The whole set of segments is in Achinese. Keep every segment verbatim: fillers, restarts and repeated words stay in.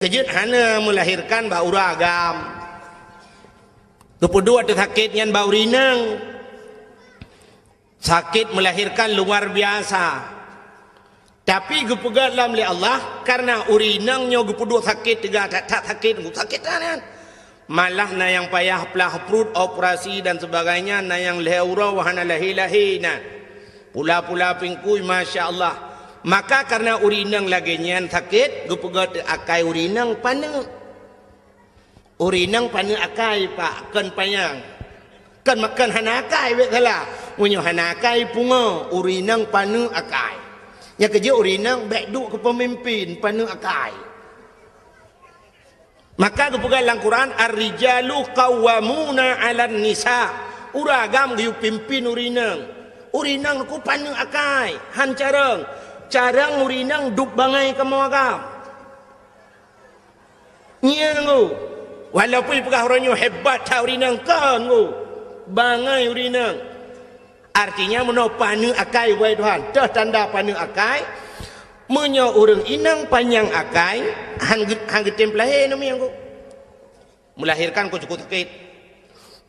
Keujeuet hana meulahirkan bak uroe agam. Geupeuduek teusakét nyan bak ureueng inong. Sakét meulahirkan luar biasa. Tapi geupeugah lom lé Allah, kareuna ureueng inong nyoe geupeuduek sakét teuga that-that sakét, sakét that nyan. Malah na nyang payah plah pruet, operasi dan sebagainya, na nyang lhée uroe hana lahé-lahé na. Pula-pula pingkui, masya Allah. Maka kareuna ureueng inong lagée nyan sakét, geupeugah teuh akai ureueng inong paneuk. Ureueng inong paneuk akai, Pak, kon panyang. Kon, kon hana akai, bék salah. Meunyoe hana akai, pungo, ureueng inong paneuk akai. Nyang keujeuet ureueng inong bék duek keu peumimpin, paneuk akai. Maka geupeugah lam Quran, "Ar-rijalu qawwamuna 'alan nisa." Ureueng agam geuyue pimpin ureueng inong. Ureueng inong ku paneuk akai, han carông. Carông ureueng inong duek bangai kamoe agam. Nyan ngu. Walaupun ipeugah uroe nyoe hebat that ureueng inong, kon ngu. Bangai ureueng inong. Artinya, meunoe paneuk akai, wahai Tuhan, teuh tanda paneuk akai. Meunyoe ureueng inong panyang akai, han geu-, han geutem peulahé namiet ngu. Meulahirkan ku cukup sakét.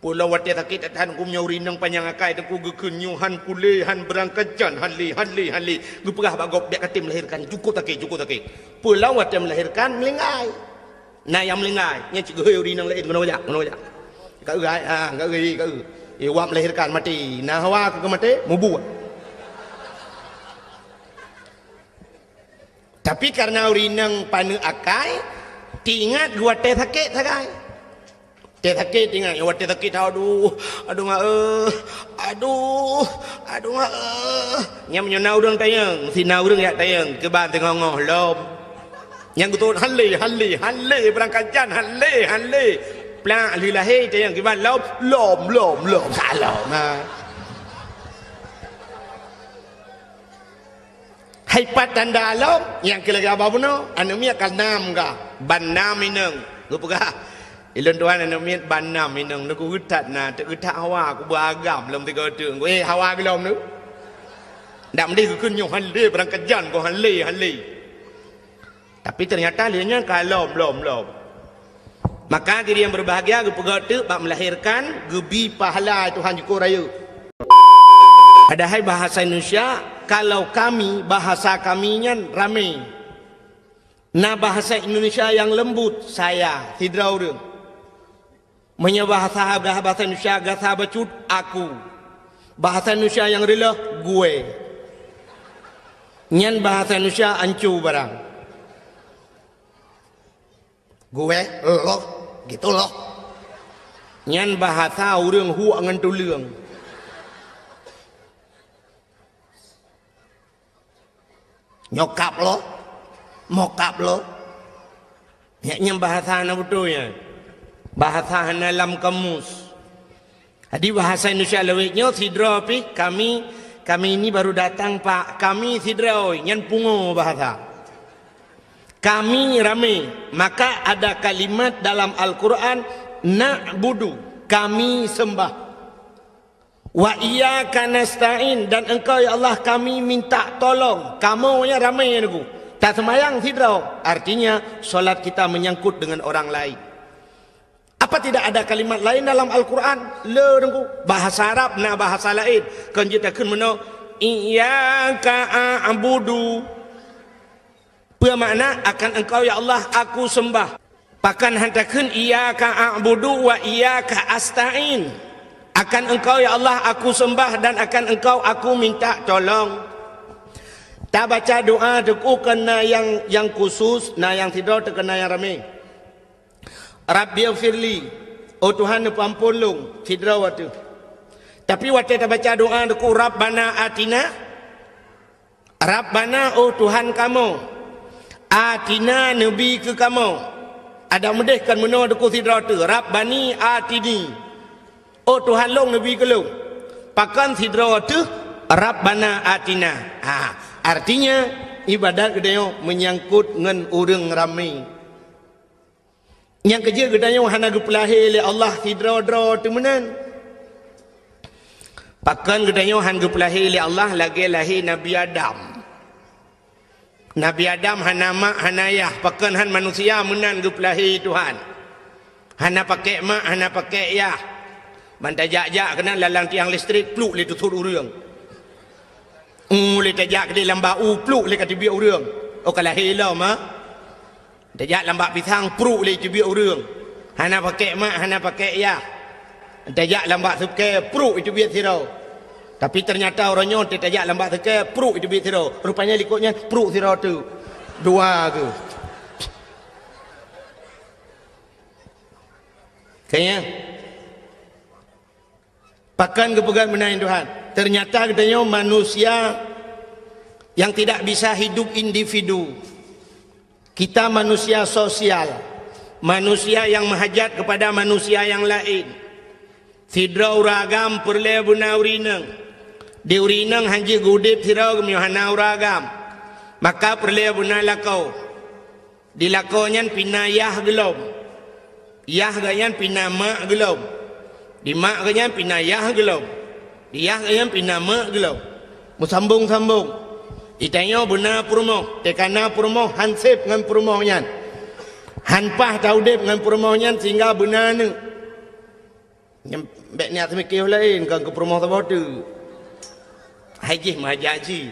Peue lom watée sakét that-that, ku meunyoe ureueng inong panyang akai, teungku geukheun nyoe han kulé, han beurangkajan, han lé, han lé, han lé. Geupeugah bak gob, bék katem meulahirkan, cukup sakét, cukup sakét. Peue lom watée meulahirkan, meulinggai. Na nyang meulinggai, nyan cit geuhôi ureueng inong laén, keunoe jak, keunoe jak. Ka eu, ha, ka eu, ka eu. Eh, wak meulahirkan maté, na hawa keu maté, mubuet. Tapi kareuna ureueng inong paneuk akai, teuingat geuwatée sakét sagai. Watée sakét teuingat, watée sakét, aduh, aduh mak eh, aduh, aduh mak eh. Nyan meunyoe na ureueng tanyong, si na ureueng jak tanyong, kiban teungoh-ngoh lom. Nyang geutot, han lé, han lé, han lé, beurangkajan, han lé, han lé. Plak lheueh lahé tanyong, kiban lom, lom, lom, lom, salom. Ha. Hai pat tanda lom, nyang keu lagée haba bunoe, aneuk miet ka nam ka, ban nam inong. Geupeugah, "Ulôn tuan aneuk miet ban nam inong, neuku geutat na, teuk geutat hawa, kubeuagam lom tiga teuk." Eh, hawa geulom tu. Ndak meudeh geukheun nyoe han lé, beurangkajan ko han lé, han lé. Tapi teunyata lheueh nyan ka lom, lom, lom. Maka diri nyang berbahagia geupeugah teuk bak meulahirkan, geubi pahala Tuhan jukôt rayeuk. Padahai bahasa Indonesia, kalau kami, bahasa kami nyan ramé. Na bahasa Indonesia nyang lembut, saya, sidroe ureueng. Meunyoe bahasa, bahasa Indonesia gasa bacut, aku. Bahasa Indonesia nyang reuloh, gue. Nyan bahasa Indonesia anco barang. Gue, loh, gitu loh. Nyan bahasa ureueng huek ngon tuleueng. Nyokap lo, mokap lo. Nyan, nyan bahasa hana beutôi nyan. Bahasa hana lam kamus. Jadi bahasa Indonesia lewat nyoe sidroe pih, kami, kami ini baru datang, Pak. Kami sidroe, nyan pungo bahasa. Kami ramé, maka ada kalimat dalam Al-Quran, na'budu, kami sembah. Wa iyyaka nasta'in, dan Engkau ya Allah kami minta tolong. Kamoe nyan ramé nyoe. Taseumayang sidroe, artinya solat kita menyangkut dengan orang lain. Apa tidak ada kalimat lain dalam Al-Quran? Le, Teungku. Bahasa Arab na bahasa laén. Kon jeuet takheun meunoe, "Iyyaka a'budu." Peue makna, "Akan Engkau, ya Allah, aku sembah." Pakon han takheun, "Iyyaka a'budu wa iyyaka asta'in." "Akan Engkau, ya Allah, aku sembah dan akan Engkau aku minta tolong." Tabaca doa teuk kon na nyang, nyang khusus, na nyang sidroe teuk kon na nyang ramé. "Rabbighfirli," oh Tuhan, neupeuamphon lôn, sidroe watée. Tapi watée tabaca doa teuk, "Rabbana atina," Rabbana, oh Tuhan kamoe, atina, neubi keu kamoe. Adak meudeh kon meunoe teuk sidroe teuh, Rabbani atini, oh Tuhan lôn, neubi keu lôn. Pakon sidroe teuh, Rabbana atina. Ha, artinya ibadat geutanyoe meunyangkot ngon ureuëng ramé. Nyang keujeuet geutanyoe hana geupeulahé lé Allah sidroe-droe teuh meunan. Pakon geutanyoe han geupeulahé lé Allah lagée lahé Nabi Adam? Nabi Adam hana mak, hana yah, pakon han manusia meunan geupeulahé Tuhan. Hana pakék mak, hana pakék yah. Ban tajak-jak keunan lalang tiang listrik, pluk lé teusut ureuëng. U lé tajak keudéh lam bak u, pluk lé ka teubiet ureuëng. Oh, ka lahé lom, ha? Tajak lam bak pisang, pruk lé teubiet ureuëng. Hana pakék mak, hana pakék yah. Tajak lam bak seukée, pruk teubiet sidroe. Tapi ternyata uroe nyoe tajak lam bak seukée, pruk teubiet sidroe. Rupanya likot nyan pruk sidroe tu. Dua ke. Kayaknya. Pakon geupeugah meunan Tuhan. Ternyata geutanyoe manusia yang tidak bisa hidup individu. Kita manusia sosial, manusia yang meuhajat kepada manusia yang laén. Sidroe ureuëng agam peureulée beuna ureuëng inong. Di ureuëng inong hana jeuet geuudeb sidroe geumeunyoe hana ureuëng agam. Maka peureulée beuna lakoe. Di lakoe nyan pih na yah geulom. Yah geuh nyan pih na mak geulom. Di mak geuh nyan pih na yah geulom. Di yah geuh nyan pih na mak geulom. Meusambong-sambong. Di tanyoe beuna peurumoh, teuka na peurumoh han seb ngon peurumoh nyan. Han paih taudeb ngon peurumoh nyan sehingga beuna aneuëk. Nyan bék niat seumikéh laén, kon keu peurumoh saboh teuk. Hai jih meuhajat jih.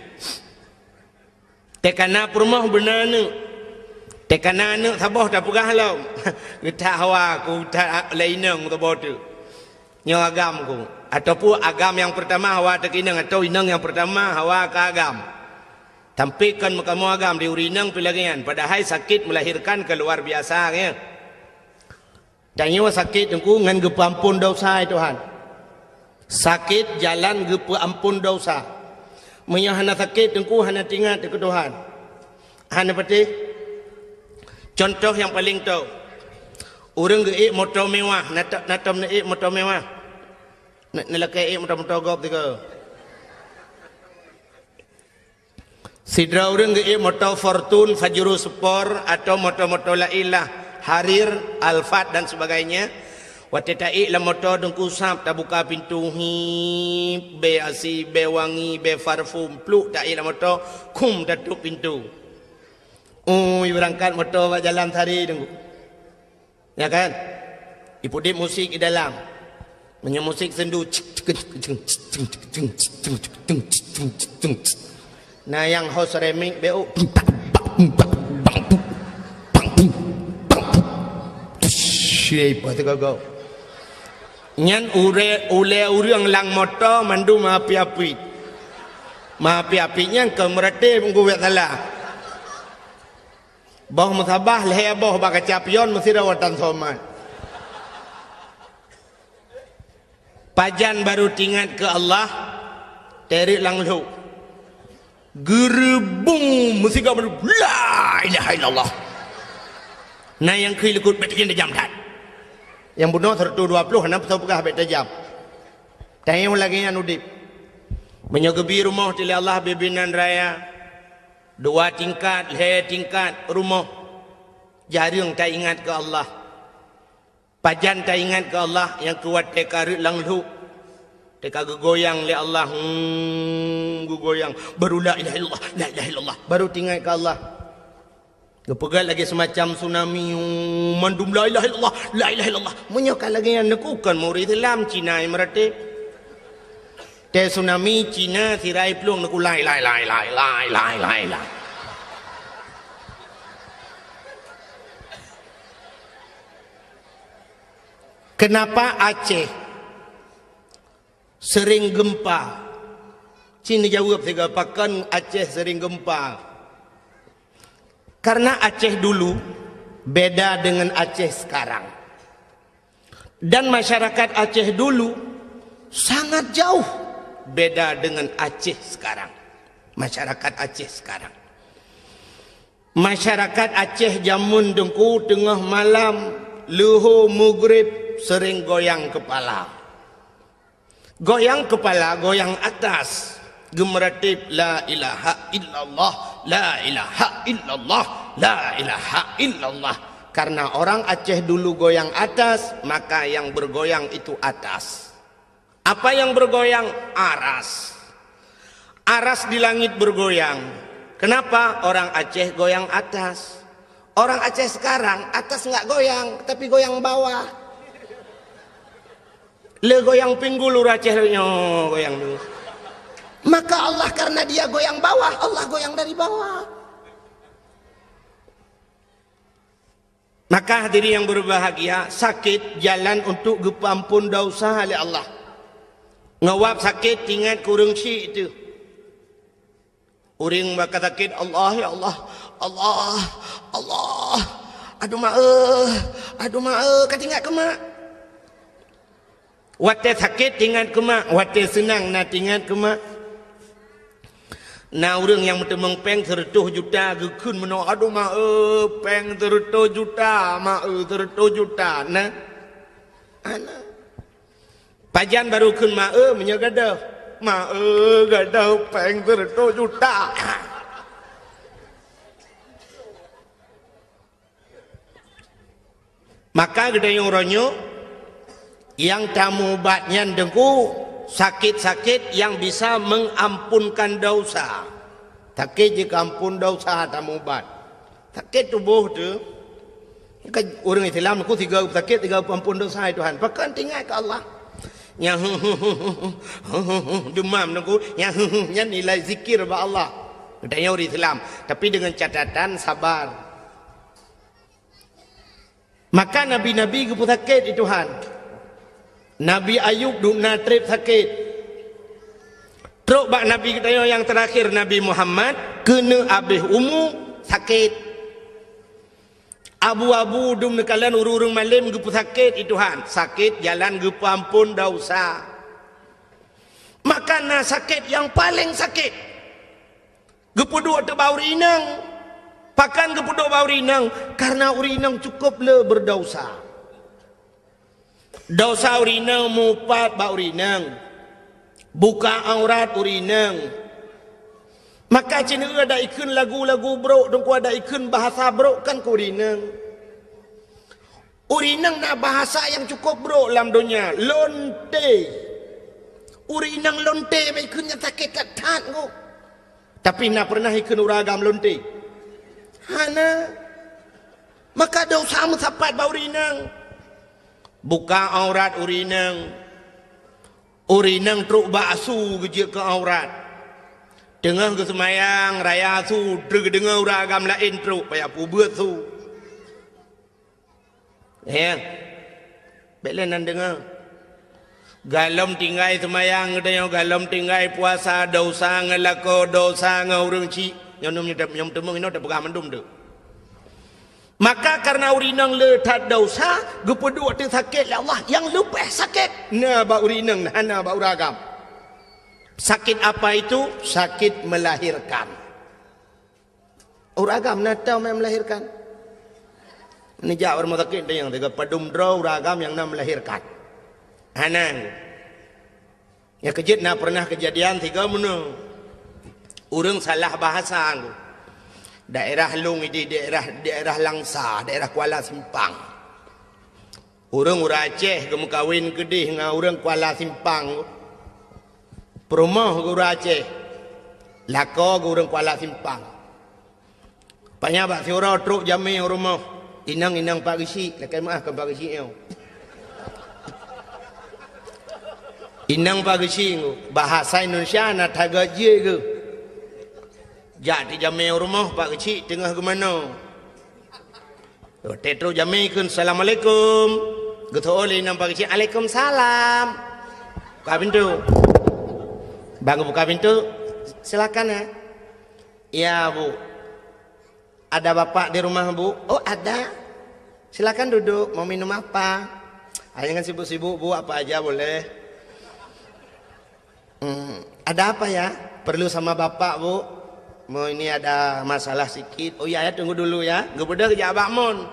Teuka na peurumoh beuna aneuëk. Teuka na aneuëk saboh tapeugah lom. Geutak hawa ku that lé inong saboh teuk. Nyoe agam ku. Ataupun agam nyang peurtama hawa teuka inong, atawa inong nyang peurtama hawa ka agam. Tapi kon meukamoe agam di ureuëng inong pih lagée nyan. Padahai sakét melahirkan keu luar biasa, ya. Tanyoe sakét Teungku ngon geupeuamphon desya, ya Tuhan. Sakét jalan geupeuamphon desya. Meunyoe hana sakét Teungku hana teuingat keu Tuhan. Hana patéh. Contoh nyang paleng tho. Ureuëng geuék moto mewah, na to-, na tom neuék moto mewah. Na, neulakée ék moto-moto gob tiga. Sidroe ureuëng geuék moto Fortuner, Pajero Sport, atau moto-moto laén lah, Harrier, Alphard dan sebagainya. Watée taék lam moto Teungku sab tabuka pintu, hip, bée asi, bée wangi, bée parfum, pluk taék lam moto, khum tatôp pintu. Ui, beurangkat moto bak jalan sari Teungku. Ya kan? Ipeuudeb musik di dalam. Meunyoe musik sendu, cek, cek, cek, cek. Na nyang host remix beu. Nyan ure-, ulée ureuëng lam moto mandum api-api. Api-api nyan keu meuratéb geuwet salah. Boh meusabah lhée boh bak kaca pion meusidroe watée somat. Pajan barô teuingat keu Allah, teureuek lam lhok. Geureubung meusigoe mandum, "La ilaha illallah." Na nyang kheun likot, "Bék tajam, tajam that." Nyang bunoe seratus dua puluh hana peue peugah bék tajam. Tanyoe lagée nyan udeb. Meunyoe geubi rumoh lé Allah bibinan raya, dua tingkat, lhée tingkat rumoh, jareueng taingat keu Allah. Pajan taingat keu Allah nyang keu watée ka reuek lam lhok, teuka geugoyang lé Allah, hmm, geugoyang, baru la ilaha illallah, la ilaha illallah, baru teuingat keu Allah. Geupeugah lagée seumacam tsunami, hmm, mandum la ilaha illallah, la ilaha illallah. Meunyoe ka lagée nyan neukukon murit Islam Cina nyang meuratéb. Teuh tsunami Cina sirai plueng neukuk la ilaha illallah, la ilaha illallah. Kenapa Aceh sering gempa? Cit neujaweueb sigoe, pakon Aceh sering gempa? Karena Aceh dulu beda dengan Aceh sekarang. Dan masyarakat Aceh dulu sangat jauh beda dengan Aceh sekarang. Masyarakat Aceh sekarang. Masyarakat Aceh jameun Teungku teungoh malam, leuhô mugreb sering goyang kepala. Goyang kepala, goyang atas, geumeuratéb la ilaha illallah, la ilaha illallah, la ilaha illallah. Karena orang Aceh dulu goyang atas, maka yang bergoyang itu atas. Apa yang bergoyang? Aras. Aras di langit bergoyang. Kenapa orang Aceh goyang atas? Orang Aceh sekarang atas nggak goyang, tapi goyang bawah. Le goyang pinggul ureueng Aceh, nyoe goyang dulu. Maka Allah, karena dia goyang bawah, Allah goyang dari bawah. Maka hadirin yang berbahagia, sakét jalan untuk geupeuampon desya lé Allah. Ngon wab sakét, ingat keu ureueng syik teuh. Ureueng bak ka sakét, "Allah, ya Allah, Allah, Allah, aduh ma, eh, aduh ma, eh," ka teuingat keu mak. Watée sakét teuingat keu mak, watée seunang na teuingat keu mak. Na ureueng nyang meuteumong péng seureutôh juta geukheun meunoe, "Aduh ma, eh, péng seureutôh juta, ma, eh, seureutôh juta." Na. Ana. Pajan barô kheun ma, eh, meunyoe gadôh. "Ma, eh, gadôh péng seureutôh juta." Maka geutanyoe uroe nyoe nyang tamubat nyan Teungku, sakét-sakét nyang bisa mengampunkan desya. Sakét jikeuampon desya tamubat. Sakét tuboh teuh. Kan ureueng Islam Teungku sigoe sakét, sigoe peuampon desya, "Hai Tuhan, pakon teuingat keu Allah?" Nyang demam Teungku, nyang nyan nilai zikir bak Allah. Geutanyoe ureueng Islam, tapi dengan catatan sabar. Maka nabi-nabi geupeusakét lé Tuhan. Nabi Ayub dum na trép sakét. Trok bak nabi geutanyoe nyang teurakhir, Nabi Muhammad, keuneuk abéh umu sakét. Abu-abu dum neukalon ureueng-ureueng malém geupeusakét lé Tuhan. Sakét jalan geupeuampon desya. Maka na sakét nyang paleng sakét. Geupeuduek teuk bak ureueng inong. Pakon geupeuduek bak ureueng inong? Karena ureueng inong cukôp le beudesya. Desya ureueng inong mupat bak ureueng inong. Buka aurat ureueng inong. Maka cit nyoe ada ikheun lagu-lagu brok, Teungku, ada ikheun bahasa brok kan keu ureueng inong. Ureueng inong na bahasa nyang cukôp brok lam donya, lonte. Ureueng inong lonte, bèk ikheun nyan sakét that-that, Teungku. Tapi na peureunah ikheun ureueng agam lonte? Hana. Maka desya meusapat bak ureueng inong. Buka aurat ureueng inong. Ureueng inong trok bak su geujeuet keu aurat. Teungoh geuseumayang raya su, trok geudeungoe ureueng agam laén trok, payah peubeuet su. Ya. Bèk lé nan deungoe. Golom tinggai seumayang geutanyoe, golom tinggai puasa, desya ngon lakoe, desya ngon ureueng chik. Nyoe, nyoe, nyoe, nyoe teumeung inoe tapeugah mandum tu. Maka karena ureueng inong le that desya, geupeuduek teuk sakét lé Allah, nyang leubeh sakét na bak ureueng inong, hana bak ureueng agam. Sakit apa itu? Sakit melahirkan. Ureueng agam na teuh meumelahirkan. Neujak rumoh sakét teuh nyang teuga padum droe ureueng agam nyang na melahirkan. Hana. Nyang keujeuet na pernah keujadian tiga meunoe. Ureueng salah bahasa. Daerah lôn ideh daerah, daerah Langsa, daerah Kuala Simpang. Ureueng, ureueng Aceh geumeukawen keudeh ngon ureueng Kuala Simpang. Peurumoh geuh ureueng Aceh, lakoe geuh ureueng Kuala Simpang. Panya bak siuroe trok jamé u rumoh. Inong, inong Pak Geuchik, lakèe meu'ah kon Pak Geuchik nyoe. Inong Pak Geuchik, bahasa Indonesia na that geuh jeuet geuh. Jak tijamé u rumoh Pak Geuchik teungoh geumanoe. Watèe trok jamé kheun, "Assalamualaikum." Geuteu'oh lé inong Pak Geuchik, "Alaikumsalam." Buka pintu. Bang buka pintu, "Silakan ya." "Ya, Bu." "Ada Bapak di rumah, Bu?" "Oh, ada." "Silakan duduk, mau minum apa?" "Ah, jangan sibuk-sibuk, Bu, apa aja boleh." "Hmm, ada apa ya?" "Perlu sama Bapak, Bu. Mau ini ada masalah sikit." "Oh ya, ya, tunggu dulu ya." Geubeudôh geujak bak mon.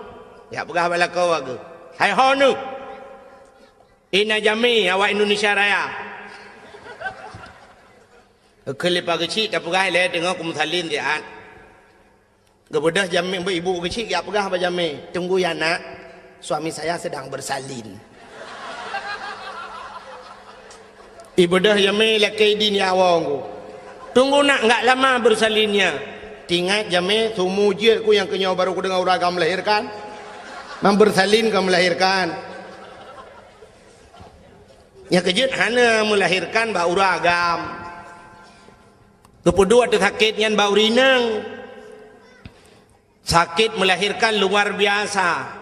Jak peugah bak lakoe geuh. "Hai ho neuh. Ina jamé awak Indonesia Raya." Geukheun lé Pak Geuchik, tapeugah lé teungoh kumeusalin siat. Geubeudôh jamé, ibu Geuchik jak peugah bak jamé, "Tunggu ya, Nak. Suami saya sedang bersalin." Ibeudôh jamé lakèe idin ya awong. "Tunggu, Nak, enggak lama bersalinnya." Ingat jamé sumu jeuet ku nyang keunyoe barô kudeungoe ureueng agam melahirkan. Memang bersalin ka melahirkan. Nyang keujeuet hana melahirkan bak ureueng agam. Geupeuduek teusakét nyan bak ureueng inong. Sakét melahirkan luar biasa.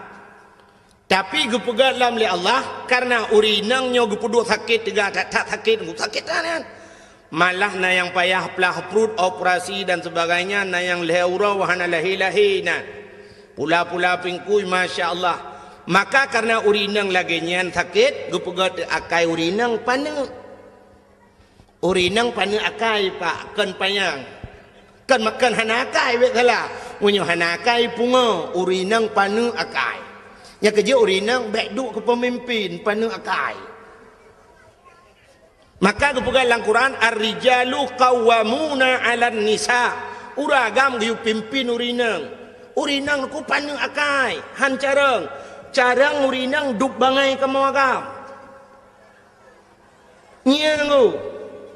Tapi geupeugah lom lé Allah, karena ureueng inong nyoe geupeuduek sakét teuga that-that sakét, sakét that nyan. Malah na nyang payah plah pruet, operasi dan sebagainya, na nyang lhée uroe hana lahé-lahé na. Pula-pula pingkui, masya Allah. Maka karena ureueng inong lagée nyan sakét, geupeugah teuakai ureueng inong paneuk. Ureueng inong paneuk akai, Pak, kon panyang. Kon, kon hana akai, bék salah. Meunyoe hana akai, pungo, ureueng inong paneuk akai. Nyang keujeuet ureueng inong bék duek keu peumimpin, paneuk akai. Maka geupeugah lam Quran, "Ar-rijalu qawwamuna 'alan nisa." Ureueng agam geuyue pimpin ureueng inong. Ureueng inong ku paneuk akai, han carông. Carông ureueng inong duek bangai kamoe agam. Nyan ngu.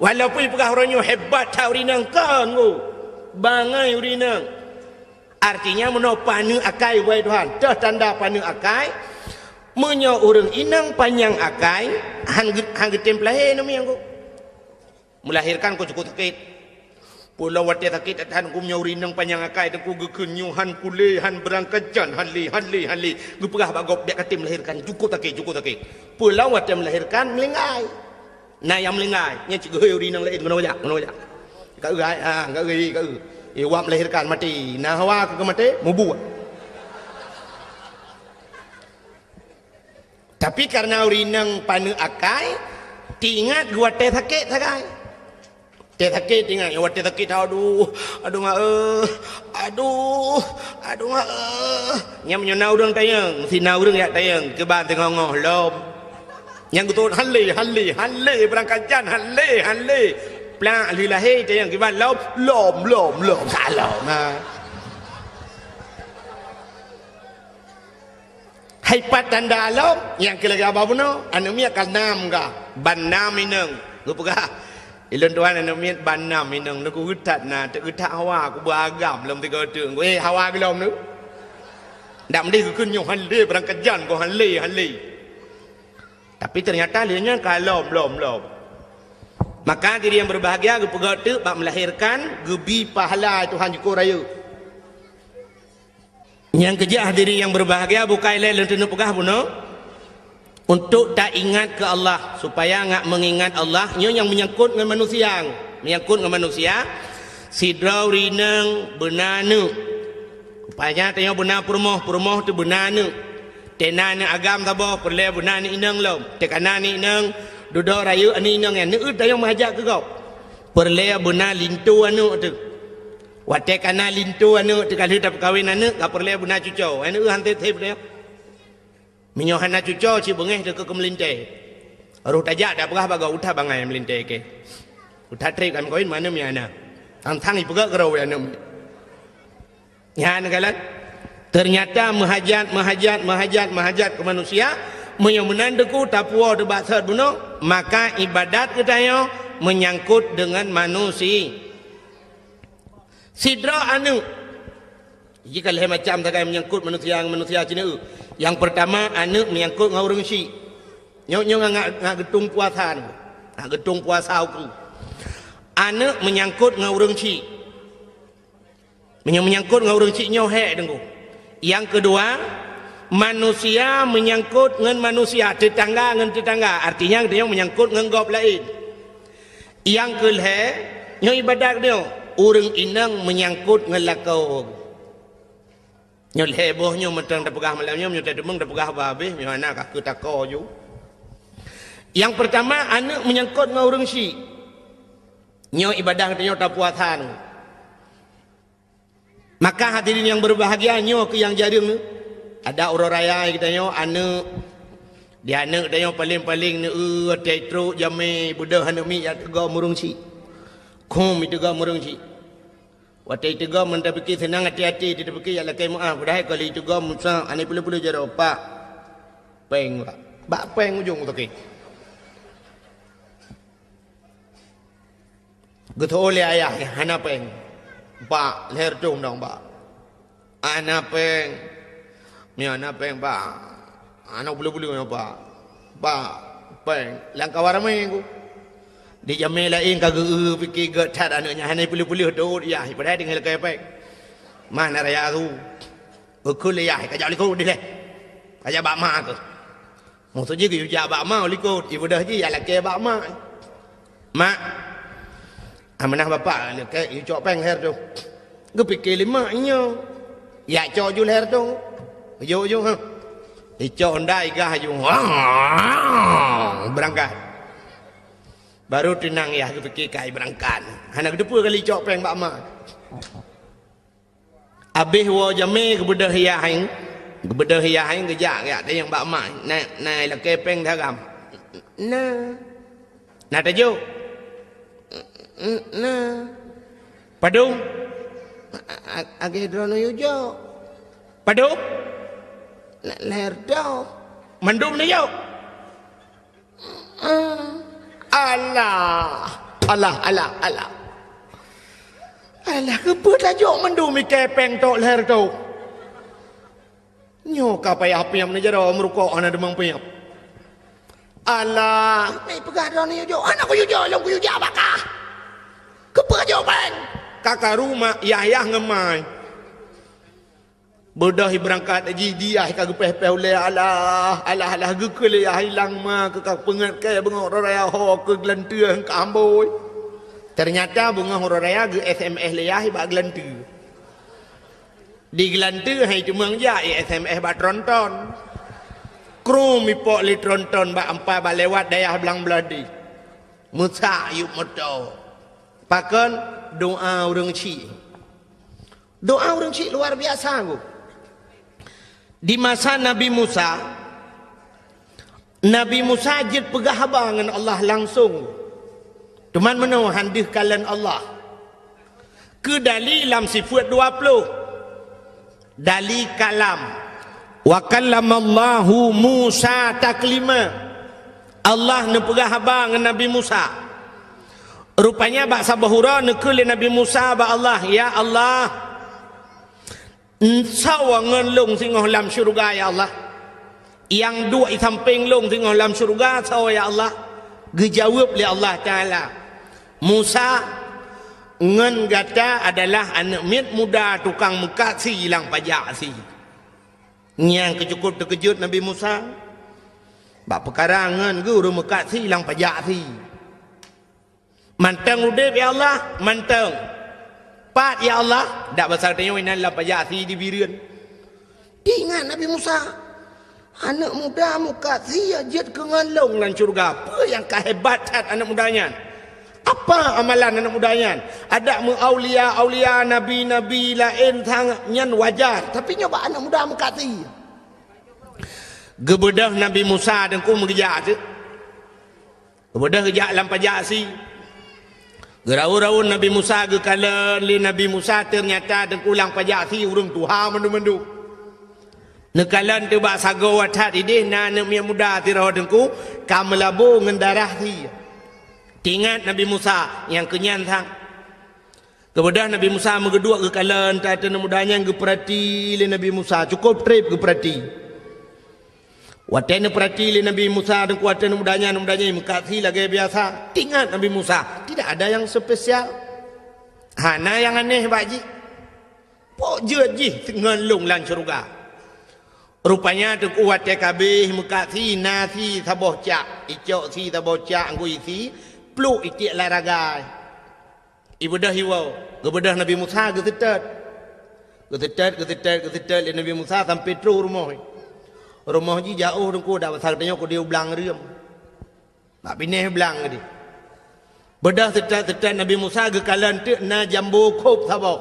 Walaupun peugah uroe nyoe hebat that ureueng inong, kon ngu. Bangai ureueng inong. Artinya meunoe paneuk akai, wahai Tuhan. Teuh tanda paneuk akai. Meunyoe ureueng inong panyang akai, han ge-, han geutem peulahé namiet ngu. Melahirkan ku cukup sakét. Peue lom watée sakét that-that geumeunyoe ureueng inong panyang akai teungku geukheun nyoe han kulé, han beurangkat jan, han lé, han lé, han lé. Geupeugah bak gob, bék katem melahirkan, cukup sakét, cukup sakét. Peue lom watée melahirkan meulinggai. Na nyang meulinggai, nyan cit geuhôi ureueng inong laén, keunoe jak, keunoe jak. Ka eu ai, ha, ka eu, ka eu. Eh, wak melahirkan maté. Na hawa keu maté, mubuet. Tapi karena ureueng inong paneuk akai, teuingat geuwatée sakét sagai. Watée sakét teuingat, watée sakét, aduh, aduh mak eh, aduh, aduh mak eh. Nyan meunyoe na ureueng tanyong, si na ureueng jak tanyong, kiban teungoh-ngoh lom. Nyang geutot han lé, han lé, han lé, beurangkat jan han lé, han lé. Plak lheueh lahé tanyong kiban lom, lom, lom, lom, salom. Ha. Hai pat tanda lom, nyang keu lagée haba bunoe, aneuk miet ka nam ka, ban nam inong. Geupeugah, "Ulôn tuan aneuk miet ban nam inong, neugeuh that na, teugeuh that hawa, kuba agam lom tiga teuk." Eh, hawa geulom tu. Ndak meudeh geukheun nyoe han lé, beurangkat jan ko han lé, han lé. Tapi ternyata lé nyan ka lom, lom, lom. Maka diri nyang berbahagia geupeugah teuk bak melahirkan, geubi pahala Tuhan jukôt rayeuk. Nyang keujeuet hadirin nyang berbahagia, bukai lé lôn teuneuk peugah bunoe, untuk taingat keu Allah, supaya ngat meungingat Allah, nyoe nyang meunyangkot ngon manusia, meunyangkot ngon manusia, sidroe ureueng inong beuna aneuk. Rupanya tanyoe beuna peurumoh, peurumoh teuh beuna aneuk. Teuh na aneuk agam saboh, peureulée beuna aneuk inong lom. Teuh ka na aneuk inong, dudoe rayeuk aneuk inong nyan, neueu tanyoe meuhajat keu gob. Peureulée beuna linto aneuk teuh. Watée ka na linto aneuk teuh ka lheueh tapeukawen aneuk, ka peureulée beuna cucoe. Aneuk han teb-teb deh. Meunyoe hana cucoe, cit beungéh teuh keu meulintée. Roh tajak tapeugah bak gob, "Uta bangai meulintée keu. Uta treb kami kawin mana mi aneuk." Tang-tang ipeugah keudroe aneuk. Nyan kalon. Ternyata meuhajat, meuhajat, meuhajat, meuhajat keu manusia, meunyoe meunan teuku tapuwoe teuh bak sot bunoe, maka ibadat geutanyoe meunyangkot deungon manusia. Sidroe aneuk. Jih ka lhée macam sagai meunyangkot manusia ngon manusia cit neu. Nyang peurtama, aneuk meunyangkot ngon ureueng syik. Nyoe, nyoe ngat, ngat geutung puasa nyoe. Ngat geutung puasa ukeue. Aneuk meunyangkot ngon ureueng syik. Meunyoe meunyangkot ngon ureueng syik nyoe hék teungku. Nyang keudua, manusia meunyangkot ngon manusia, teutangga ngon teutangga. Artinya geutanyoe meunyangkot ngon gob laén. Nyang keu lhée, nyoe ibadat nyoe, ureueng inong meunyangkot ngon lakoe. Nyoe lhée boh nyoe mantong tapeugah malam nyoe, meunyoe tateumeung tapeugah bah habéh, meunyoe hana ka keu tako ju. Nyang peurtama, aneuk meunyangkot ngon ureueng syik. Nyoe ibadat geutanyoe tapuasa nyoe. Maka hadirin nyang berbahagia, nyoe keuh nyang jareueng nyoe. Adak uroe raya geutanyoe aneuk, di aneuk geutanyoe paleng-paleng neu, watée trok jamé beudôh aneuk miet jak teugom ureueng syik. Khum iteugom ureueng syik. Watée iteugom meunan tapike seunang até-até, tapike jak lakée meuáh, padahai ka lheueh iteugom musa aneuk peuleueh-peuleueh jaroe, "Pak, péng, Pak." Bak péng ujong toke. Geutho lé ayah, hana péng. Pak, lhèe reutôh dong, Pak. Hana péng. Meunyoe hana péng, Pak. Hana buleue-buleue nyoe, Pak. Pak, péng. Lam kawan ramé ku. Di jamé laén ka geu-eu pike gèt that aneuk nyan, hana peuleueh-peuleueh teuôt yah, padahai tinggai lakèe péng. Mana raya tu? Geukheun lé yah, kajak likot dilèe. Kajak bak ma keuh. Maksud jih geuyue jak bak ma likot, ibeudôh jih jak lakèe bak ma. Mak, amanah bapak lakèe, yue cok péng lhèe reutôh. Geupike lé mak nyoe, jak cok ju lhèe reutôh. Jok ju, ha. Icok honda igah ju. Beurangkat. Baru teunang yah geupike kai beurangkat. Hana geuteupeue kali icok péng bak ma. Abéh woe jamé geubeudôh yah hai, geubeudôh yah hai geujak, geujak tanyong bak ma, "Na, na lakèe péng daram?" "Na." "Na tajok?" "Na." "Padum?" "A-, a-, agèe droeneuh yue jok." "Padum?" "Na lhèe reutôh." "Mandum neujok?" Alah, alah, alah, alah. Alah, keupeue tajok mandum ikèe péng tok lhèe reutôh? Nyoe ka payah piep neujaroe meurukok hana deungon piep. Alah, meupeugah droeneuh yue jok, hana kuyue jok, lôn kuyue jak bak kah. Keupeue jok péng? Ka karu mak, yah-yah ngon ma. Beudôh beurangkat jih, di yah ka geupéh-péh ulèe, alah, alah, alah, geukheun lé yah ilang ma keu ka peungeut kèe beungoh uroe raya ho keu geulanteue ka ambôi. Teunyata beungoh uroe raya geu-S M S lé yah bak geulanteue. Di geulanteue hai teumeung jak i-S M S bak tronton. Krum ipok lé tronton bak ampai bak lewat dayah Blang Beuladi. Meusak yup moto. Pakon? Doa ureueng chik. Doa ureueng chik luar biasa, Bu. Di masa Nabi Musa, Nabi Musa jeuet peugah haba ngon Allah langsong. Teuma meunoe han deuh kalon Allah. Keu dali lam sifeuet dua ploh. Dali kalam. "Wa kallamallahu Musa taklima." Allah neupeugah haba ngon Nabi Musa. Rupanya bak saboh uroe neukheun lé Nabi Musa bak Allah, "Ya Allah, soe ngon lôn singoh lam syeuruga, ya Allah? Nyang duek i sampéng lôn singoh lam syeuruga soe, ya Allah?" Geujaweueb lé Allah Taala, "Musa, ngon gata adalah aneuk miet muda tukang meukat sie lam pajak sie." Nyang keucukôp teukeujot Nabi Musa bak peukara ngon geuh ureueng meukat sie lam pajak sie. "Mantong udeb, ya Allah?" "Mantong." "Pat, ya Allah?" "Dak basa tanyoe inan lam pajak sie di Bireuen." Teuingat Nabi Musa, "Aneuk muda meukat sie jeuet keu ngon lôn lam syeuruga. Peue nyang ka hebat that aneuk muda nyan? Apa amalan aneuk muda nyan? Adak meu aulia-aulia, nabi-nabi laén sangat nyan wajar, tapi nyoe bak aneuk muda meukat sie." Geubeudôh Nabi Musa teungku meugeujak teuk. Geubeudôh geujak lam pajak sie. Geuraun-raun Nabi Musa, geukalon lé Nabi Musa, teunyata teungku lam pajak sie ureueng tuha mandum-mandum. Neukalon teuk bak sagoe that ideh na aneuk miet muda sidroe teungku ka meulabô ngon darah sie. Teuingat Nabi Musa nyang keu nyan sang. Geubeudôh Nabi Musa meugeuduek geukalon that aneuk muda nyan, geupeurati lé Nabi Musa, cukôp trép geupeurati. Watèe neupeurati lé Nabi Musa teungku, watèe aneuk muda nyan, aneuk muda nyan meukat sie lagèe biasa. Teuingat Nabi Musa, tidak ada yang spesial. Hana nyang aneh bak jih. Peue jeuet jih ngon lôn lam syeuruga? Rupanya teungku watèe ka abéh meukat sie, na sie saboh cak. Icok sie saboh cak, ngon isi, pluek itiek lam ragai. Ibeudôh iwoe, geubeudôh Nabi Musa geuseutôt. Geuseutôt, geuseutôt, geuseutôt lé Nabi Musa sampoe troh u rumoh. Rumoh jih jiôh teungku, dak basa geutanyoe keudéh u blang reuem. Bak binéh blang keudéh. Beudôh seutôt-seutôt Nabi Musa geukalon teuk na jambo khôb saboh.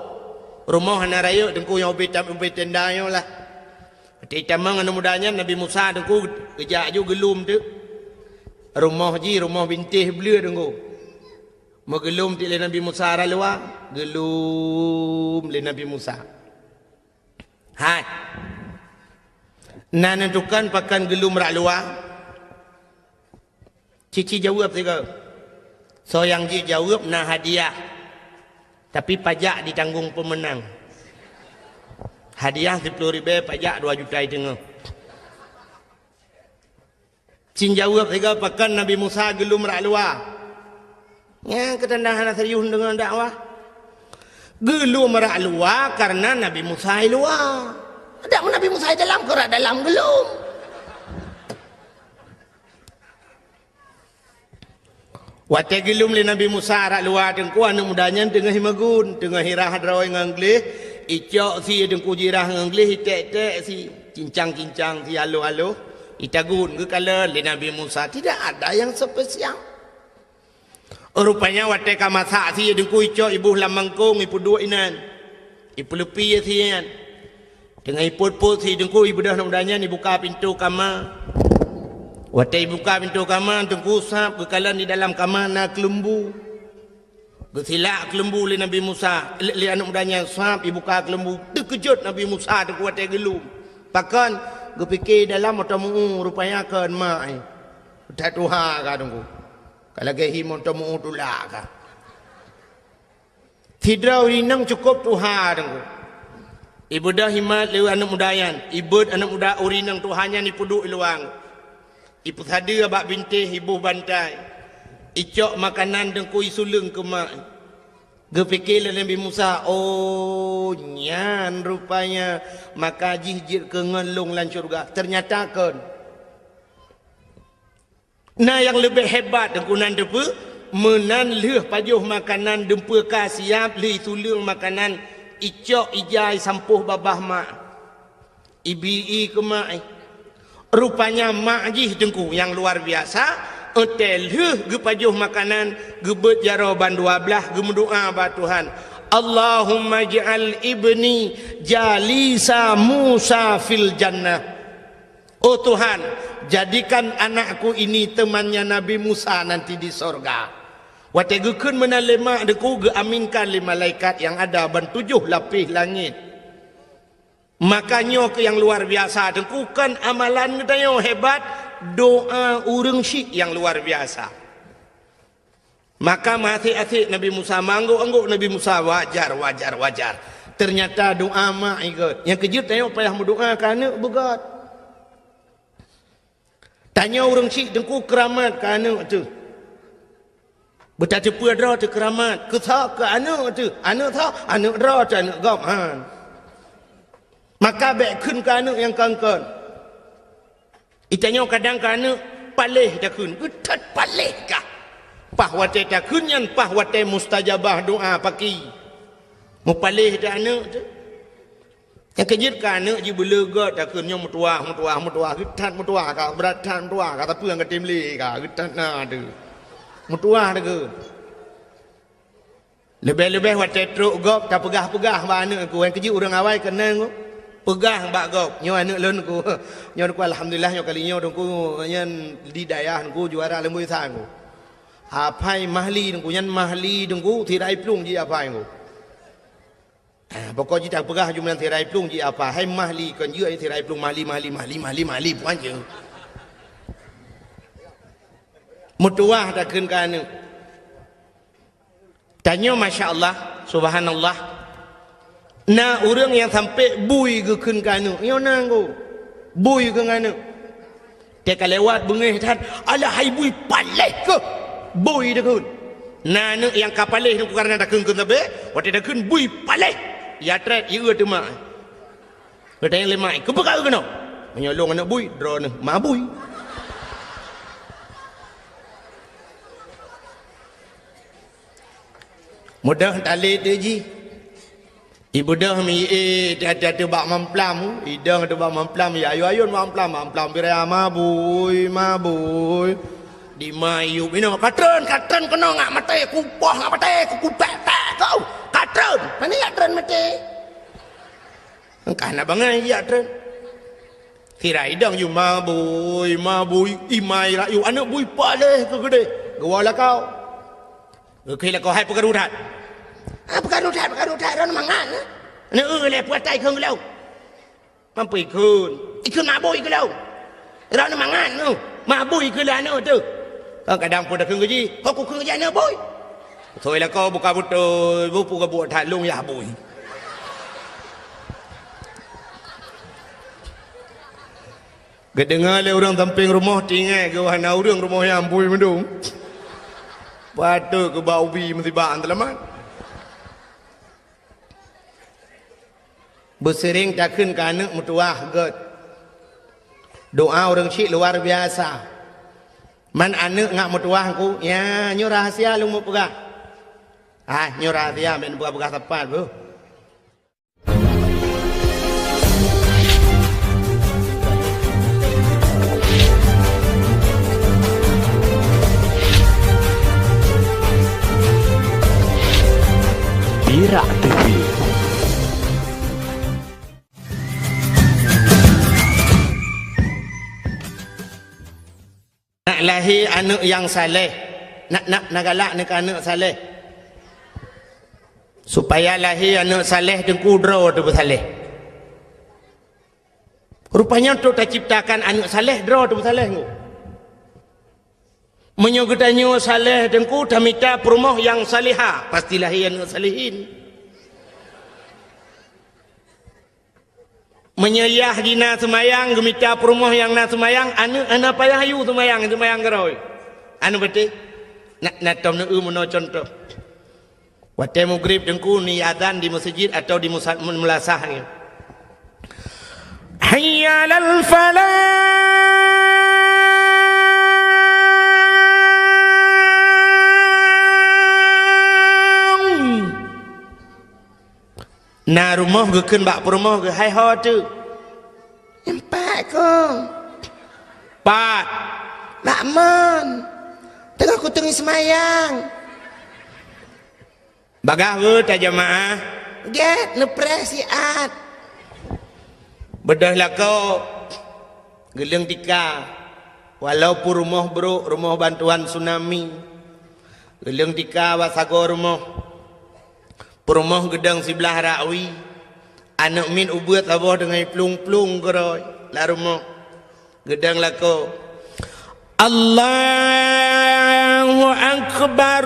Rumoh hana rayeuk teungku, nyang ubé tam-, ubé tenda nyoe lah. Watèe jitamong aneuk muda nyan, Nabi Musa teungku geujak aju geulom teuk. Rumoh jih rumoh bintéh bleue teungku. Meugeulom teuk lé Nabi Musa rot luwa, geulom lé Nabi Musa. Hai. Na neutukon pakon geulom rot luwa? Ci-ci jaweueb sigoe. Soe nyang jeuet jaweueb na hadiah. Tapi pajak ditanggong peumeunang. Hadiah siplôh ribèe, pajak dua juta teungoh. Cit jaweueb sigoe, pakon Nabi Musa geulom rot luwa. Nyan keuh tanda hana serius deungon dakwah. Geulom rot luwa kareuna Nabi Musa i luwa. Adak Nabi Musa i dalam, keu rot dalam geulom. Watèe geulom lé Nabi Musa rot luwa teungku, aneuk muda nyan teungoh meugun, teungoh irah droe ngon gleh, icok sie teungku, jirah ngon gleh, itèk-tèk sie, cincang-cincang sie, aloh-aloh, itagun, geukalon lé Nabi Musa. Tidak ada yang spesial. Rupanya watèe ka masak sie teungku, icok iboh lam mangkong, ipeuduek inan, ipeuleupie sie nyan. Teungoh ipot-pot sie teungku, ibeudôh aneuk muda nyan, ibuka pintoe kama. Watèe ibuka pintoe kama teungku, sab geukalon di dalam kama na keuleumbu. Geusilak keuleumbu lé Nabi Musa, lé, lé aneuk muda nyan, sab ibuka keuleumbu. Teukeujot Nabi Musa teungku watèe geulom. Pakon? Geupike dalam mantong meu-ueh, rupanya kon mak, eh. That tuha ka teungku. Ka lagèe hi mantong meu-ueh tulak ka. Sidroe ureueng inong cukôp tuha teungku. Ibeudôh imat lé aneuk muda nyan, ibeuet aneuk muda ureueng inong tuha nyan ipeuduek i luwa. Ipeusadeue bak bintéh, iboh bantai. Icok makanan teungku, isuleueng keu mak. Geupike lé Nabi Musa, "Oh, nyan rupanya maka jih jeuet keu ngon lôn lam syeuruga." Teunyata kon. Na nyang leubeh hebat teungku nan teupeu, meunan lheueh pajoh makanan, deumpeu ka siap, lheueh isuleueng makanan, icok ija isampôh babah mak. Ibi-i keu mak, eh. Rupanya mak jih teungku nyang luar biasa, watèe lheueh geupajoh makanan, geubeuet jaroe ban dua blaih, geumeudoa bak Tuhan, "Allahumma ij'al ibni jalisa Musa fil jannah." Oh Tuhan, jadikan anakku ini temannya Nabi Musa nanti di sorga. Watèe geukheun meunan lé mak teungku, geuaminkan lé malaikat nyang ada ban tujoh lapéh langét. Maka nyoe keuh nyang luar biasa teungku, kon amalan geutanyoe hebat, doa ureueng syik nyang luar biasa. Maka meuasék-asék Nabi Musa, meuanggôk-anggôk Nabi Musa, wajar, wajar, wajar. Teunyata doa mak ikot. Nyang keujeuet tanyoe payah meudoa keu aneuk beugöt. Tanyoe ureueng syik teungku keuramat keu aneuk teuh. Beutateupeue droe teuh keuramat. Keu soe? Keu aneuk teuh. Aneuk soe? Aneuk droe teuh, aneuk gob. Han. Maka bèk kheun keu aneuk nyang kon-kon. Geutanyoe kadang keu aneuk paléh takheun, geuthot paléh kah. Paih watèe takheun nyan, paih watèe mustajabah doa paki. Meupaléh that aneuk teuh. Nyang keujeuet keu aneuk jih beuleugot takheun nyoe meutuwah, meutuwah, meutuwah, geuthot meutuwah kah, brat that meutuwah kah, tapi nyang ka tem lé kah, geuthot na teuh. Meutuwah takheun. Leubeh-leubeh watèe trok gob tapeugah-peugah bak aneuk ku, nyang keujeuet ureueng awai keunong ku. Peugah bak gob, "Nyoe aneuk lôn ku. Nyoe ku, alhamdulillah, nyoe kali nyoe ku nyan di dayah ku juara leumboi sang ku. Apai Mahli ku, nyan Mahli ku, sirai plueng jih apai ku." Ah, pokok jih tapeugah jumlah sirai plueng jih apai. Hai Mahli, kon jeuet sirai plueng Mahli, Mahli, Mahli, Mahli, Mahli, puan je. Meutuwah takheun keu aneuk. Tanyoe, masya Allah, subhanallah. Na ureueng nyang sampai bui geukheun keu aneuk, nyoe na nggo. Bui keu aneuk. Teuka lewat beungéh that, "Alah hai bui paléh keuh." Bui takheun. Na aneuk nyang ka paléh nyoe kareuna takheun keu sabe, watèe takheun bui paléh. Ya trép, ya eu teuma. Geutanyong lé mak, "Keupeue ka eu keunoe?" "Meunyoe lôn aneuk bui, droeneuh ma bui." Mudah talé teuh jih. Ibeudôh mi, eh, tiap-tiap teubak mamplam, idong teubak mamplam, ya ayun-ayun mamplam, mamplam pirai mabui, mabui. Di ma yub inoe, "Katreun, katreun keunoe ngak maté, kupoh ngak maté, kukupek-pek kau. Katreun, mana ya treun maté?" Engkah na bangai ya treun. Sira idong yub mabui, mabui, imai rayu, aneuk bui paléh keu geudeh. Geuwoe lakau. Geukheun lakoe, "Hai peukaru that." "Ah, peukaru that, peukaru that, droeneuh mangat, eh?" "Neu-eu lé puatai kheun geulong." "Mampu ikheun." "Ikheun mabui keu lôn." "Droeneuh mangat nyoe, mabui keu lôn aneuk teuh." Kadang pun takheun keu jih, "Ho kukheun keu jih aneuk bui." Soi lakoe buka beutôi, bu pu gabuek that lông yah bui. Geudeungoe lé ureuëng sampéng rumoh, tinggai geuh hana ureuëng rumoh nyan bui meudong. Patôt keu bak ubi musibah seulamat. Beuseuring takheun keu aneuëk meutuwah gét. Doa ureuëng syiek luar biasa. Man aneuëk ngat meutuwah ku, ya, nyoe rahasia lôn meupeugah. Ah, nyoe rahasia, bèk neupeugah-peugah sapat, beuh. Pirak T V. Nak lahé aneuëk nyang saleh, nak, nak, nak galak neu keu aneuëk saleh. Supaya lahé aneuëk saleh teungku droe teupeusaleh. Rupanya untuk taciptakan aneuëk saleh, droe teupeusaleh ngon. Meunyoe geutanyoe saleh teungku, tamita peurumoh nyang saleha, pasti lahé aneuëk salehin. Meunyoe yah jih na seumayang, geumita peurumoh nyang na seumayang, aneuëk hana payah yue seumayang, seumayang keudroe. Aneuëk beuteh, na, na tom neueu meunoe cuntoh. Watée mugrib teungku ni azan di meuseujid atawa di musa-, meulasah nyoe. Hayya 'alal falah. Na rumoh geukheun bak peurumoh geuh, "Hai ho teuk?" "Nyan pat kong." "Pat?" "Bak mon. Teungoh kuteungi seumayang." "Bagaih weueh tajamaah?" "Gét, neupreh siat." Beudôh lakoe, geuleueng tika, walaupun rumoh brok, rumoh bantuan tsunami, geuleueng tika bak sagoe rumoh. Peurumoh geudong siblaih rakwi, aneuëk miet ubeuet saboh deungon plueng-plueng keudroe lam rumoh. Geudong lakoe, "Allahu Akbar."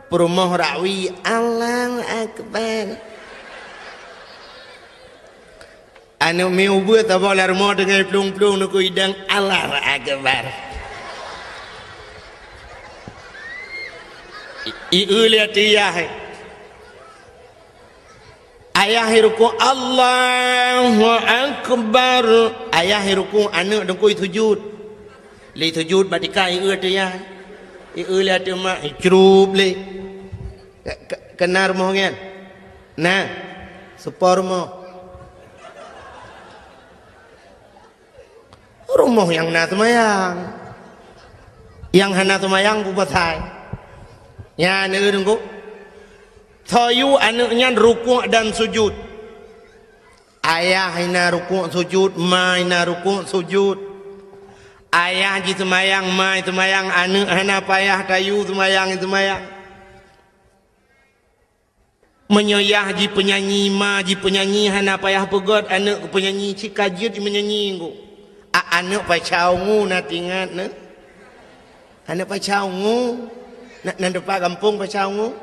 Peurumoh rakwi, "Allahu Akbar." Aneuëk miet ubeuet saboh lam rumoh deungon plueng-plueng neukui dang, "Allahu Akbar." I, i, eu lé ateueh yah. Ayah rukuk, "Allahu Akbar." Ayah rukuk, aneuëk teungku sujud. Lé sujud bak tika, i, eu ateueh yah. I, eu lé ateueh mak, i, crup lé. Ke, ke, keunan rumoh nyan? Na, seupôt rumoh. Rumoh nyang na seumayang. Nyang hana seumayang peue pasai? Nyan, eu teungku. Soe yue aneuëk nyan rukuk dan sujud. Ayah na rukuk sujud, ma na rukuk sujud. Ayah jiseumayang, ma seumayang, aneuëk hana payah tayue seumayang, seumayang. Meunyoe yah jipeunyanyi, ma jipeunyanyi, hana payah peugét aneuëk keu peunyanyi, cit ka jeuet meunyanyi ngon. A, aneuëk pacau ngon na tingat neu. Aneuëk pacau ngon. Na, na teumpat gampông pacau ngon.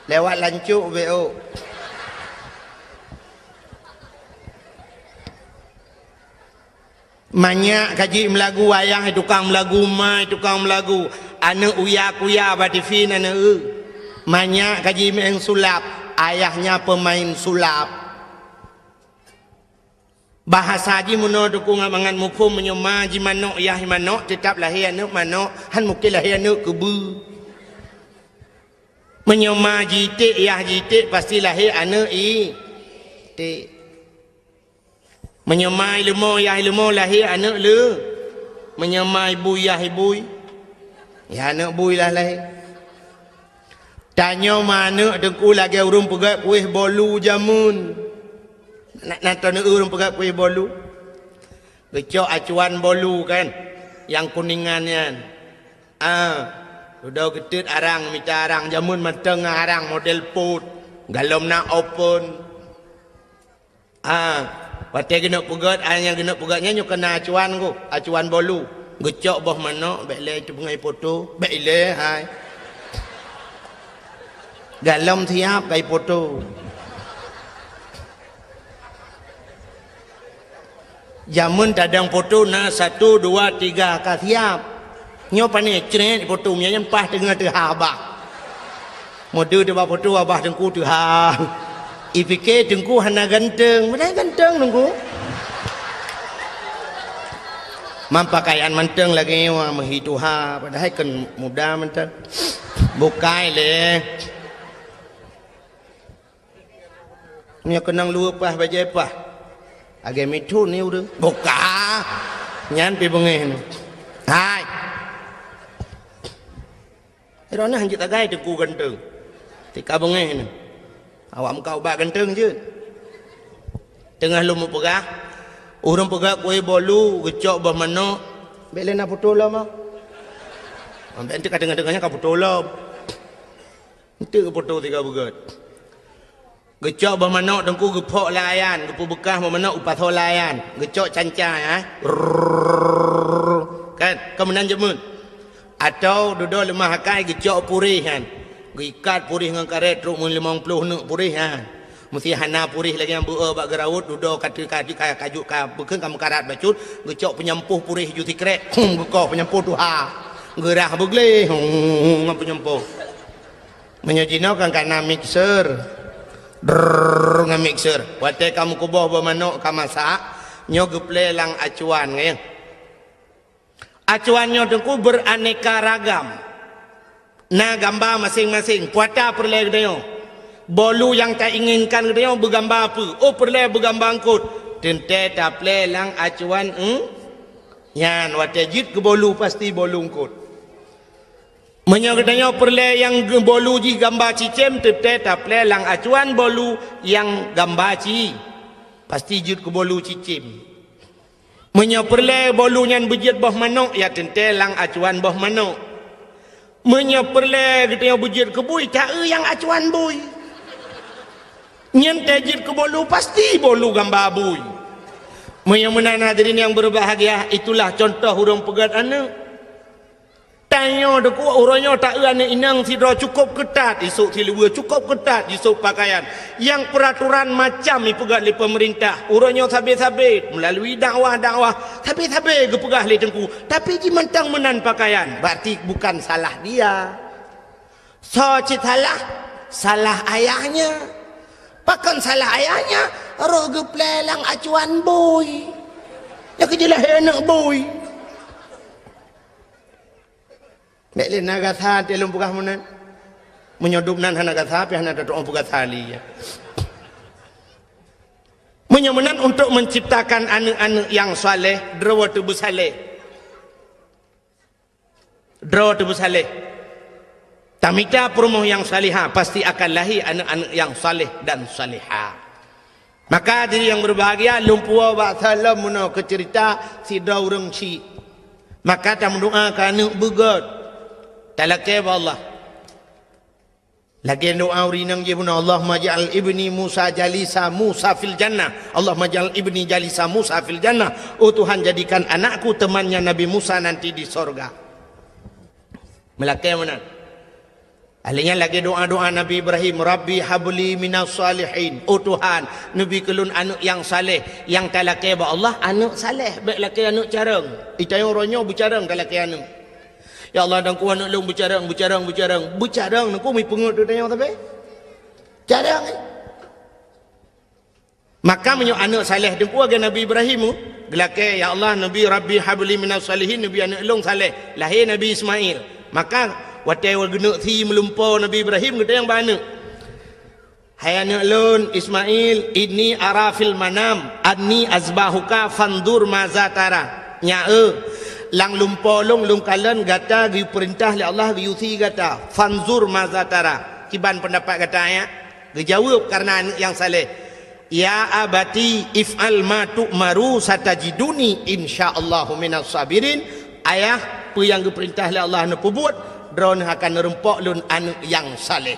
Lewat lancok beu. Manyak ka jeuet meulagu, ayah tukang meulagu, ma tukang meulagu, aneuëk uya-kuya bak tivi na neu. Manyak ka jimeu'en sulap, ayah nyan peumain sulap. Bahasa jih meunoe teungku ngon mangat muphom, meunyoe ma jimanok, yah manok, teutab lahé aneuëk manok, han mungken lahé aneuëk keubeue. Meunyoe ma jiték, yah jiték, pasti lahé aneuëk iték. Meunyoe ma ileumo, yah ileumo, lahé aneuëk le. Meunyoe ma ibui, yah ibui, yah aneuëk bui lah lahé. Tanyoe ma aneuëk teungku lagée ureuëng peugét kueh bolu jameun. Na, na teuneuk ureuëng peugét kueh bolu? Geucok acuan bolu kan, nyang kuningan nyan. Ah, dudoe geuteut arang, mita arang jameun mantong ngon arang model pot, galom na open. Ah, watée geuneuk peugét, ah, nyang geuneuk peugét nyan nyoe keunan acuan ku, acuan bolu. Geucok boh manok, bék lé teupeungai poto, bék ilée hai. Galom siap kai poto. Jameun tadong poto na satu, dua, tiga ka siap. Nyoe pane crét poto, meunyan paih teungoh teuhah abah. Mode teuba poto abah teungku teuhah. Ipike teungku hana ganteng, padahai ganteng teungku. Mam pakaian mantong lagée nyoe meuhi tuha, padahai kan muda mantong. Bukai lé. Nyoe keunong luweuh paih bajée paih. Lagée mithon ni ureuëng. Buka. Nyan pi beungéh ni. Hai. Droeneuh hanjeuet tagai teungku ganteng. Tika beungéh ni. Awak muka ubak ganteng jeuet. Teungoh lom meupeugah, ureuëng peugah kue bolu geucok boh manok. Bék lé na putôh lom ah. Ambek ente ka teungoh-teungoh nyan ka putôh lom. Enteuk putôh tiga beugét. Geucok boh manok teungku geuphok layan, geupeubeukah boh manok geupasoe layan, geucok canca ya. Rrrr. Kan, keumeunang jameun. Atau dudoe leumah akai geucok puréh kan. Geuikat puréh ngon karét trok meulimong ploh neuk puréh kan. Meusi hana puréh lagée nyang beu bak geuraut dudoe katu kaju ka kaju ka beukeun ka meukarat bacut, geucok peunyampôh puréh ju sikrek. Hum geukoh peunyampôh tuha. Geurah beugleh. Hum ngon peunyampôh. Meunyoe jinoe kan kana mixer. Drrrr ngon mixer. Watée ka meukuboh boh manok ka masak, nyoe geuplé lam acuan ngon. Acuan nyoe teungku beraneka ragam. Na gamba maséng-maséng, puata peureulée geutanyoe. Bolu nyang tainginkan geutanyoe beugamba peue? Oh peureulée beugamba eungkot. Teuntée taplé lam acuan, hmm? Nyan watée jeuet keu bolu pasti bolu eungkot. Meunyoe geutanyoe peureulée nyang geu-, bolu jih gamba cicém, teuntée taplé lam acuan bolu nyang gamba ci. Pasti jeuet keu bolu cicém. Meunyoe peureulée bolu nyan beujeuet boh manok, ya teuntée lam acuan boh manok. Meunyoe peureulée geutanyoe beujeuet keu bui, taeu nyang acuan bui. Nyan tée jeuet keu bolu, pasti bolu gamba bui. Meunyoe meunan hadirin nyang berbahagia, itulah contoh ureuëng peugét aneuëk. Tanyoe teungku, uroe nyoe taeu aneuëk inong sidroe cukôp keutat, isôk siluweue cukôp keutat, isôk pakaian. Nyang peuraturan macam ipeugah lé peumeurintah. Uroe nyoe sabe-sabe, meulalui dakwah-dakwah, sabe-sabe geupeugah lé teungku. Tapi jimantong meunan pakaian, berarti bukan salah dia. Soe cit salah? Salah ayahnya. Pakon salah ayahnya? Roh geuplé lam acuan bui. Ya keujeulaih aneuëk bui. Bék lé na gasa teuh lôn peugah meunan. Meunyoe dum nan hana gasa, pih hana tatu'oh peugasa lé, ya. Meunyoe meunan untuk menciptakan aneuëk-aneuëk nyang saleh, droe teuh beusaleh. Droe teuh beusaleh. Tamita peurumoh nyang salihah, pasti akan lahé aneuëk-aneuëk nyang saleh dan salihah. Maka diri nyang berbahagia, lôn puwoe bak saleuem meunoe keu ceurita sidroe ureuëng syik. Maka tameudoa keu aneuëk beugét. Talakée bak Allah. Lagée doa ureuëng inong jih bunoe, "Allahumma ja'al ibni Musa jalisa Musa fil jannah. Allahumma ja'al ibni jalisa Musa fil jannah." Oh Tuhan, jadikan anakku temannya Nabi Musa nanti di sorga. Meulakée meunan. Ahli nyan lagée doa-doa Nabi Ibrahim, "Rabbi habli minas salihin." Oh Tuhan, neubi keu lôn aneuëk nyang saleh, nyang talakée bak Allah aneuëk saleh, bék lakée aneuëk carông. Itayong uroe nyoe beucarông talakée aneuëk. Ya Allah, dangku aneuëk lôn beucarông, beucarông, beucarông. Beucarông nangku mi peungeut teutanyoe sabe. Carông, eh. Maka meunyoe aneuëk saleh teungku lagée Nabi Ibrahim, geulakée, "Ya Allah, neubi Rabbi habli minas salihin, neubi aneuëk lôn saleh." Lahé Nabi Ismail. Maka watée geuneuk sie meulumpo Nabi Ibrahim, geutanyong bak aneuëk, "Hai aneuëk lôn Ismail, inni ara fil manam anni azbahuka fanzur maza tara." Nya eu, lam lumpo lôn, lôn kalon gata geupeurintah lé Allah geuyue sie gata. Fanzur maza tara. Kiban peundapat gata, ya? Geujaweueb kareuna aneuëk nyang saleh, "Ya abati if'al ma tu'maru satajiduni insyaallahu minas sabirin." Ayah, peue nyang geupeurintah lé Allah neupeubuet, droeneuh akan neureumpok lôn aneuëk nyang saleh.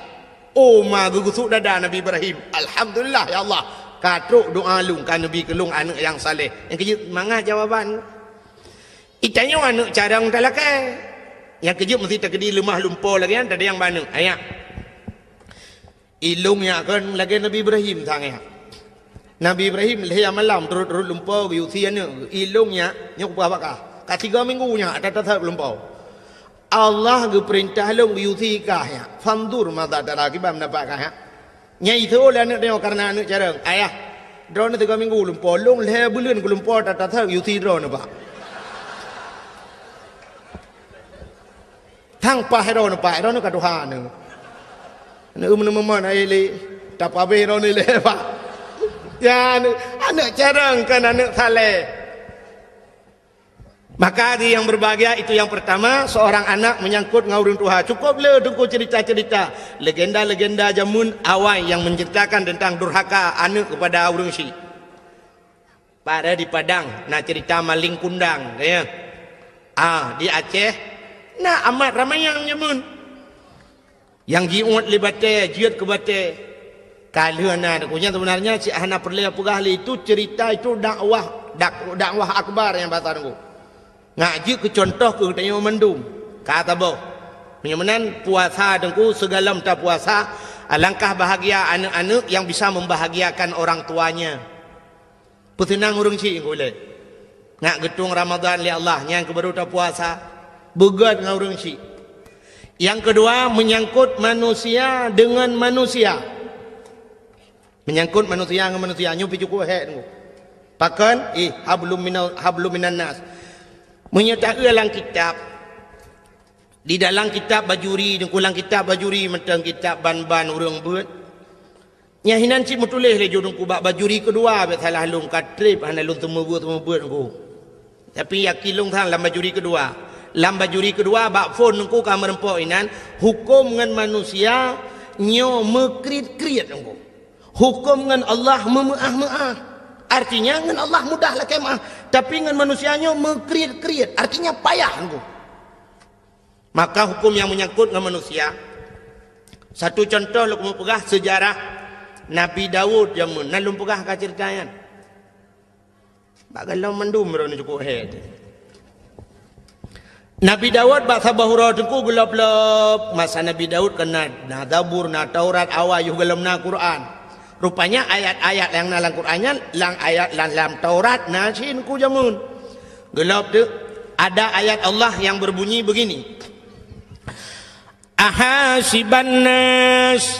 Oh ma geugeusuek dada Nabi Ibrahim, "Alhamdulillah ya Allah, ka trok doa lôn, ka neubi keu lôn aneuëk nyang saleh." Nyang keujeuet mangat jawaban. Itanyoe aneuëk carông talakée. Nyang keujeuet meusti takeudi leumah lumpo lagée nyan tadayang bak aneuëk. Ayah. Ilông nyak kon lagée Nabi Ibrahim sang nyak. Nabi Ibrahim lhée malam turot-turot lumpo geuyue sie aneuëk. Ilông nyak nyoe kupeugah bak kah. Ka tiga minggu nyak that-that lumpo. Allah geupeurintah lôn geuyue sie kah nyak. Fanzur madza tara, kiban peundapat kah nyak. Nyang iseuôt lé aneuëk tanyoe kareuna aneuëk carông. Ayah, droeneuh tiga minggu lumpo, lôn lhée buleuen kulumpo that-that geuyue sie droeneuh, Pak. Sang paih droeneuh, paih droeneuh ka tuha neuh. Neueu meuneumeumon aé lé, tapabeh droeneuh lé, Pak. Ya, aneuëk, aneuëk carông kon aneuëk saleh. Maka di yang berbahagia itu yang pertama, seorang anak menyangkut ngon ureuëng tuha. Cukup le teungku cerita-cerita, legenda-legenda jameun awai yang menceritakan tentang durhaka aneuëk kepada ureuëng syik. Pada di Padang na cerita maling kundang, ya. Ah, di Aceh na amat ramai nyang nyemun. Yang jiuet lé batée, jeuet keu batée. Ka lheueh na, nyan sebenarnya cit hana peureulée peugah lé, itu cerita, itu dakwah, dak-, dakwah akbar nyang bahasa nunggu. Ngak jeuet keu contoh keu tanyoe mandum. Ka taboh. Meunyoe meunan puasa teungku, sigohlom tapuasa, alangkah bahagia aneuëk-aneuëk yang bisa membahagiakan orang tuanya. Peuseunang ureuëng syik ulée. Ngak geutueng Ramadhan lé Allah, nyan keuh baru tapuasa. Beugét ngon ureuëng syik. Yang kedua, menyangkut manusia dengan manusia. Menyangkut manusia ngon manusia, nyoe pih cukup hék teungku. Pakon? Ih, hablum minal, hablum minan nas. Meunyoe taeu lam kitab, di dalam kitab Bajuri, teungku, lam kitab Bajuri mantong kitab ban-ban ureuëng beuet. Nyan hinan cit meutuléh lé ju teungku bak Bajuri keudua, bék salah lôn, ka treb hana lôn seumeubeuet-seumeubeuet teungku. Tapi yakin lôn sang lam Bajuri keudua. Lam Bajuri keudua bak phon teungku ka meureumpok inan, huköm ngon manusia nyoe meukriet-kriet teungku. Huköm ngon Allah meumeuáh-meuáh. Artinya ngon Allah mudah lakée meuáh, tapi ngon manusia nyoe meukriet-kriet, artinya payah teungku. Maka huköm nyang menyangkut ngon manusia. Satu contoh lôn keuneuk peugah seujarah Nabi Daud jameun, na lôn peugah ka ceurita nyan. Bak gohlom mandum droeneuh cukup hék. Nabi Daud bak saboh uroe teungku geulop-lop. Masa Nabi Daud kan na, na Zabur, na Taurat, awai yoh gohlom na Quran. Rupanya ayat-ayat nyang na lam Quran nyan, lam ayat lam, lam Taurat na cit teungku jameun. Geulop teuk, ada ayat Allah yang berbunyi begini, "Ahasiban nas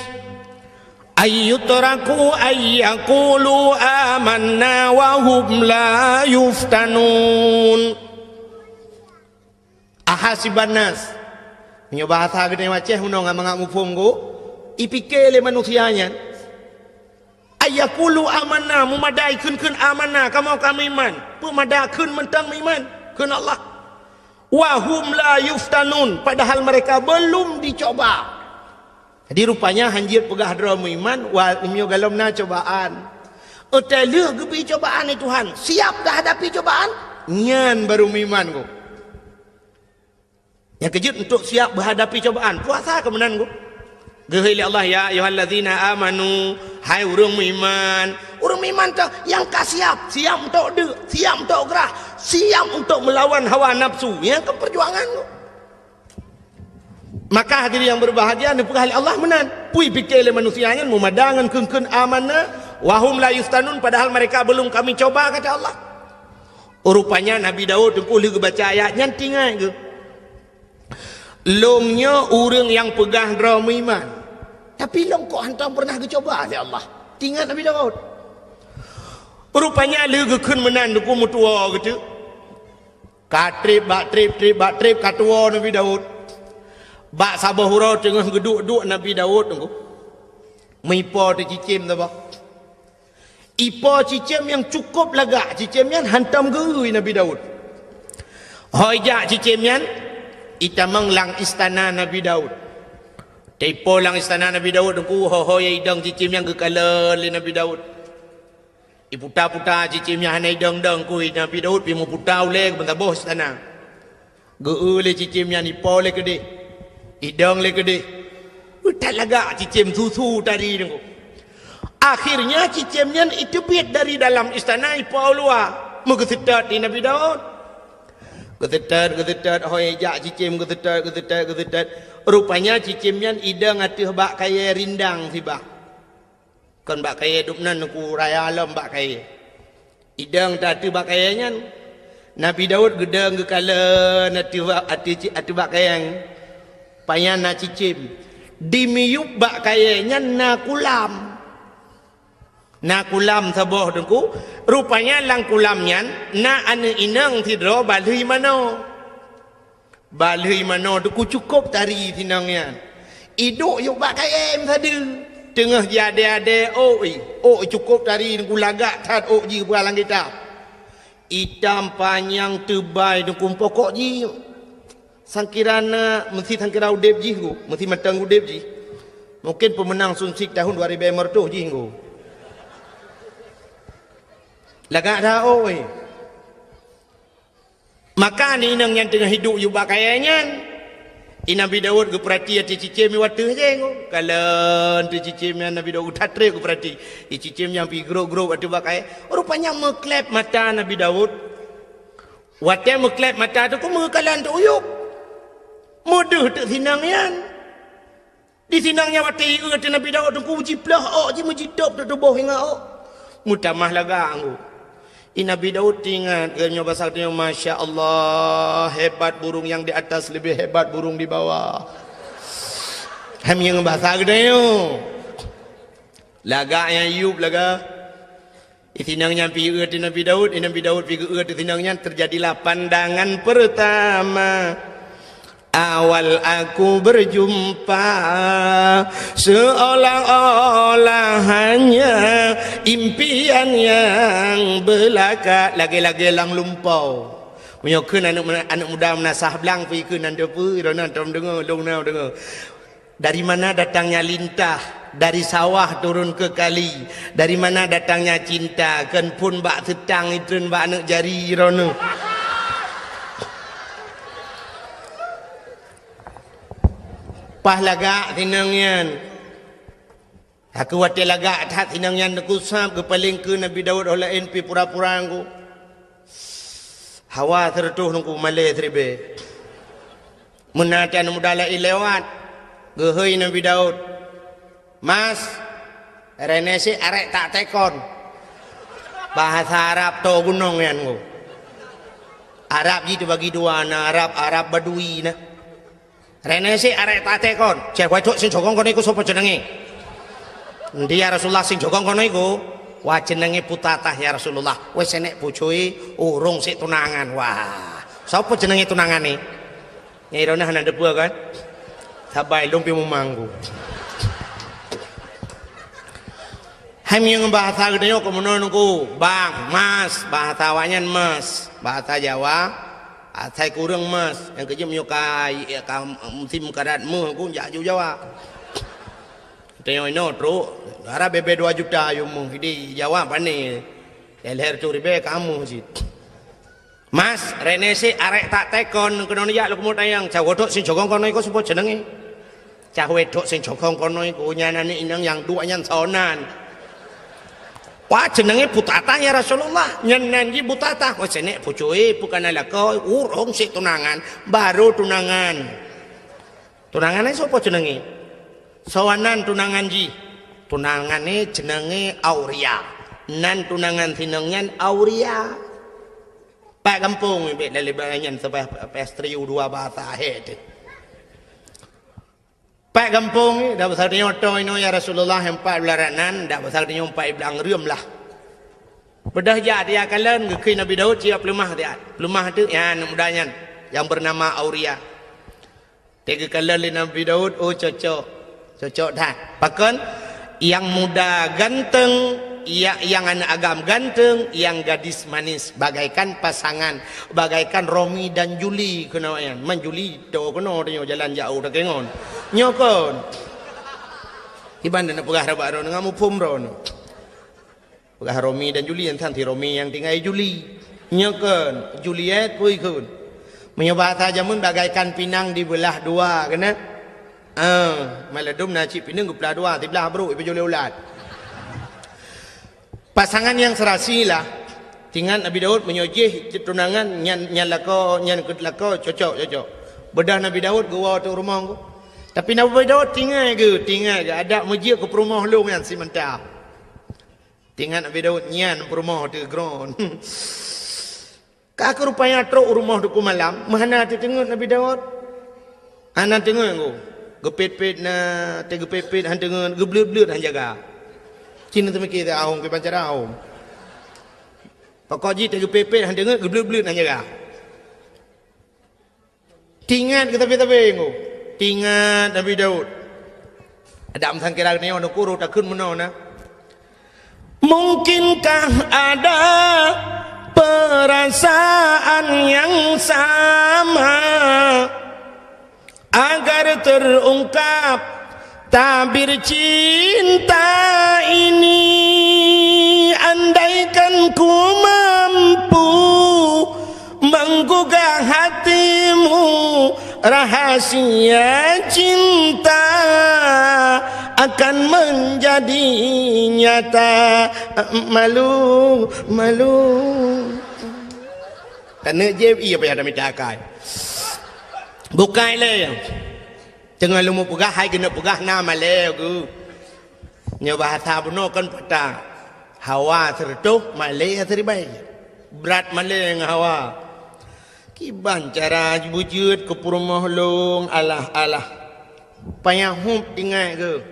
ayyutraku ayyakulu amanna wa hum la yuftanun." Ahasiban nas. Meunyoe bahasa geutanyoe Aceh meunoe ngon mangat muphom go, ipike lé manusia nyan. Ayyakulu amanna, meumadai kheun-kheun amanna, kamoe ka meuiman. Peumada kheun mantong meuiman, kheun Allah. Wa hum la yuftanun, padahal mereka belum dicoba. Jadi rupanya hanjeuet peugah droe meuiman, wa, meunyoe gohlom na cobaan. Watée lheueh geubri cobaan lé Tuhan, siap dah hadapi cobaan, nyan baru meuiman go. Nyang keujeuet untuk siap beuhadapi cobaan, puasa keu meunan go. Geuhôi lé Allah, "Ya ayyuhallazina amanu," hai ureuëng meuiman. Ureuëng meuiman teuh nyang ka siap, siap untuk deuk, siap untuk grah, siap untuk melawan hawa nafsu. Nyang keu perjuangan go. Maka hadirin yang berbahagia, neupeugah lé Allah meunan. Peue ipike lé manusia nyan meumada ngon kheun-kheun amanna, wa hum la yuftanun, padahal mereka belum kami coba, kata Allah. Rupanya Nabi Daud teungku lheueh geubaca ayat nyan teuingat geuh. Lôn nyoe ureuëng nyang peugah droe meuiman. Tapi lôn kok hantom pernah geucoba lé Allah. Teuingat Nabi Daud. Rupanya lheueh geukheun meunan teungku meutuwoe geuteuk. Ka treb bak treb, treb bak treb, ka tuwoe Nabi Daud. Bak saboh uroe teungoh geuduek-duek Nabi Daud teungku. Meuipo teuh cicém saboh. Ipo cicém nyang cukup lagak, cicém nyan hantom geu-eu Nabi Daud. Ho ijak cicém nyan, itamong lam istana Nabi Daud. Teuipo lam istana Nabi Daud teungku, ho-ho idong cicém nyan geukalon lé Nabi Daud. Iputa-puta cicém nyan hana idong-dong kui Nabi Daud pih meuputa ulée keu meusaboh istana. Geu-eu lé cicém nyan ipo lé keudeh. Idong lé keudeh. That lagak cicém susu tadi teungku. Akhirnya cicém nyan iteubiet dari dalam istana ipo u luwa. Meugeuseutôt di Nabi Daud. Geuseutôt, geuseutôt, ho ijak cicém geuseutôt, geuseutôt, geuseutôt. Rupanya cicém nyan idong ateueh bak kayée rindang sibah. Kon bak kayée dum nan ku raya lom bak kayée. Idong ta ateueh bak kayée nyan. Nabi Daud geudong geukalon ateueh bak, ateueh ci-, ateueh bak kayée nyan. Pajan na cicém. Di miyueb bak kayée nyan na kulam. Na kulam saboh teungku, rupanya lam kulam nyan na aneuëk inong sidroe balheueh manoe. Balheueh manoe teungku cukôp tari sinong nyan. Iduek yôk bak kayée meusadeue. Teungoh jiadée-adée ôk i, ôk cukôp tari teungku lagak that ôk jih beualang kitab. Itam panyang teubai teungku pokok jih. Sangkira na, meusi sangkira udeb jih nggu, meusi mantong udeb jih. Mungkin peumeunang Sunsik tahun dua ribée meureutoh jih nggu. Lagak that ôk i. Maka aneuëk inong nyan teungoh iduek yôk bak kayée nyan. I Nabi Daud geupeurati ateueh cicém i wateueh jih nggu. Kalon ateueh cicém nyan Nabi Daud that treb geupeurati. I cicém nyan pi grôp-grôp ateueh bak kayée. Rupanya meukleb mata Nabi Daud. Watée meukleb mata teungku meukalon teuk uyueb. Meudeuh teuk sinong nyan. Di sinong nyan watée ieu ateueh Nabi Daud teungku jiplôh ôk jih meujitôb teuk tuboh ingat ôk. Meutamah lagak nggu. I Nabi Daud teuingat geuh nyoe basa geutanyoe, "Masya Allah, hebat burung yang di atas lebih hebat burung di bawah." Hai meunyoe basa geutanyoe. Lagak nyang yueb lagak. I sinong nyan pi eu ateueh Nabi Daud, i Nabi Daud pi geu eu ateueh sinong nyan, terjadilah pandangan pertama. Awal aku berjumpa, seolah-olah hanya impian yang belaka, lagée-lagée lam lumpoe. Meunyoe kheun aneuëk, aneuëk muda meunasah blang pi kheun nan teupeu, droeneuh tom deungoe, lôn na deungoe. Dari mana datangnya lintah, dari sawah turun ke kali. Dari mana datangnya cinta, kon phon bak seutang itreun bak aneuëk jari droeneuh. Paih lagak sinong nyan. Aku watée lagak that sinong nyan teungku sab geupaleng keu Nabi Daud óh laén pi pura-pura nggu. Hawa sireutôh teungku malée siribée. Meunan teuh aneuëk muda laén lewat, geuhôi Nabi Daud, "Mas, reuneuh sit arek tak tekon." Bahasa Arab toe gunong nyan nggu. Arab jih teubagi dua na, Arab, Arab Badui na. "Reuneuh sit arek tak tekon." "Ceh, wai trok sing jogong keunoe iku sopo jenenge?" "Ndi ya Rasulullah, sing jogong keunoe iku?" "Wah, jenenge Putatah ya Rasulullah." "Weh senek pucui, urong sit tunangan." "Wah, sopo jenenge tunangan ni?" Nyai Rona hana deupeu kan? Sabai lôn pi mumanggu. Hai meunyoe bahasa geutanyoe keu meunoe nungku, bang, mas, bahasa awaknyan mas, bahasa Jawa, asai kureueng mas, nyang keujeuet meunyoe ka, ka musim karat meuh ku jak ju Jawa. Geutanyoe inoe trok, dara bebe dua juta yue meuh, di Jawa pane. Leher tu ribée kamoe cit. Mas, reuneuh sit arek tak tekon keunoe jak lôn keumeung tanyong, cawo trok sing jogong keunoe iku sopo jenenge? Cawo trok sing jogong keunoe iku nyan aneuk inong nyang duek nyan soe nan. Wah, jenenge Putatah ya Rasulullah. Nyan nan jih Putatah. Oh, senek pucui, bukan lakoe, urong sit tunangan, baru tunangan. Tunangan nyan sopo jenenge? Soe nan tunangan jih? Tunangan nyan jenenge Auria. Nan tunangan sinong nyan Auria. Pat gampông, bek lalé nyan sabai pastri dua bahasa hé teuh. Pat gampông, dak basa geutanyoe toh inoe ya Rasulullah, empat belas ranan, dak basa geutanyoe empat belas reuem lah. Beudôh jak dia kalon geukheun Nabi Daud siap peuleumah dia. Peuleumah tu ya aneuk muda nyan yang bernama Auria. Teuka lé Nabi Daud, oh cocok. Cocok that. Pakon? Yang muda ganteng, ya, yang aneuk agam ganteng, yang gadis manis, bagaikan pasangan, bagaikan Romi dan Juli keunoe nyan. Man Juli to keunoe tanyoe jalan jauh takengon. Nyoe kon. Iban dan peugah rabak ron ngam muphom ron. Peugah Romi dan Juli, nyan si Romi nyang tinggai Juli. Nyoe kon Juliet pui khun. Meunyoe bahasa jameun bagaikan pinang dibeulah dua, keuneuk? Ah, maladum na cit pinang geupeulah dua, siblah brok ipeujulée ulat. Pasangan yang serasi lah. Tingat Nabi Daud meunyoe jih tunangan nyan, nyan lakoe, nyan keu lakoe cocok, cocok. Beudôh Nabi Daud geuwoe teuk rumoh. Tapi Nabi Daud tingai geuh, tingai geuh, adak meujeuet keu peurumoh lôn nyan simanta. Tingat Nabi Daud nyan peurumoh teuh gron. Ka keu rupanya trok u rumoh Teungku Malam, meuhana teuteungeut Nabi Daud. Hana teungeut geuh. Geupet-pet na, teugeupet-pet han teungeut, geubleuet-bleuet han jaga. Cit na teumiki teuh ahom kiban cara ahom. Pokok jih teugeupet-pet han teungeut, geubleuet-bleuet han jaga. Tingat keu sabe-sabe nyoe. Tingat Nabi Daud. Adak meusangkira geutanyoe, nukuru takheun meunoe na. Mungkinkah ada perasaan yang sama agar terungkap tabir cinta ini, andaikan ku mampu menggugah hatimu, rahasia cinta akan menjadi nyata. Malu, malu. Taneuk jép, iya payah tamita akai. Bukai lé. Teungoh lôn peugah, hai keuneuk peugah na malée geuh. Nyoe bahasa bunoe kon patah. Hawa sireutôh, malée siribée. Brat malée ngon hawa. Kiban cara beujeuet keu peurumoh lôn, alah-alah. Payah hub tingat geuh.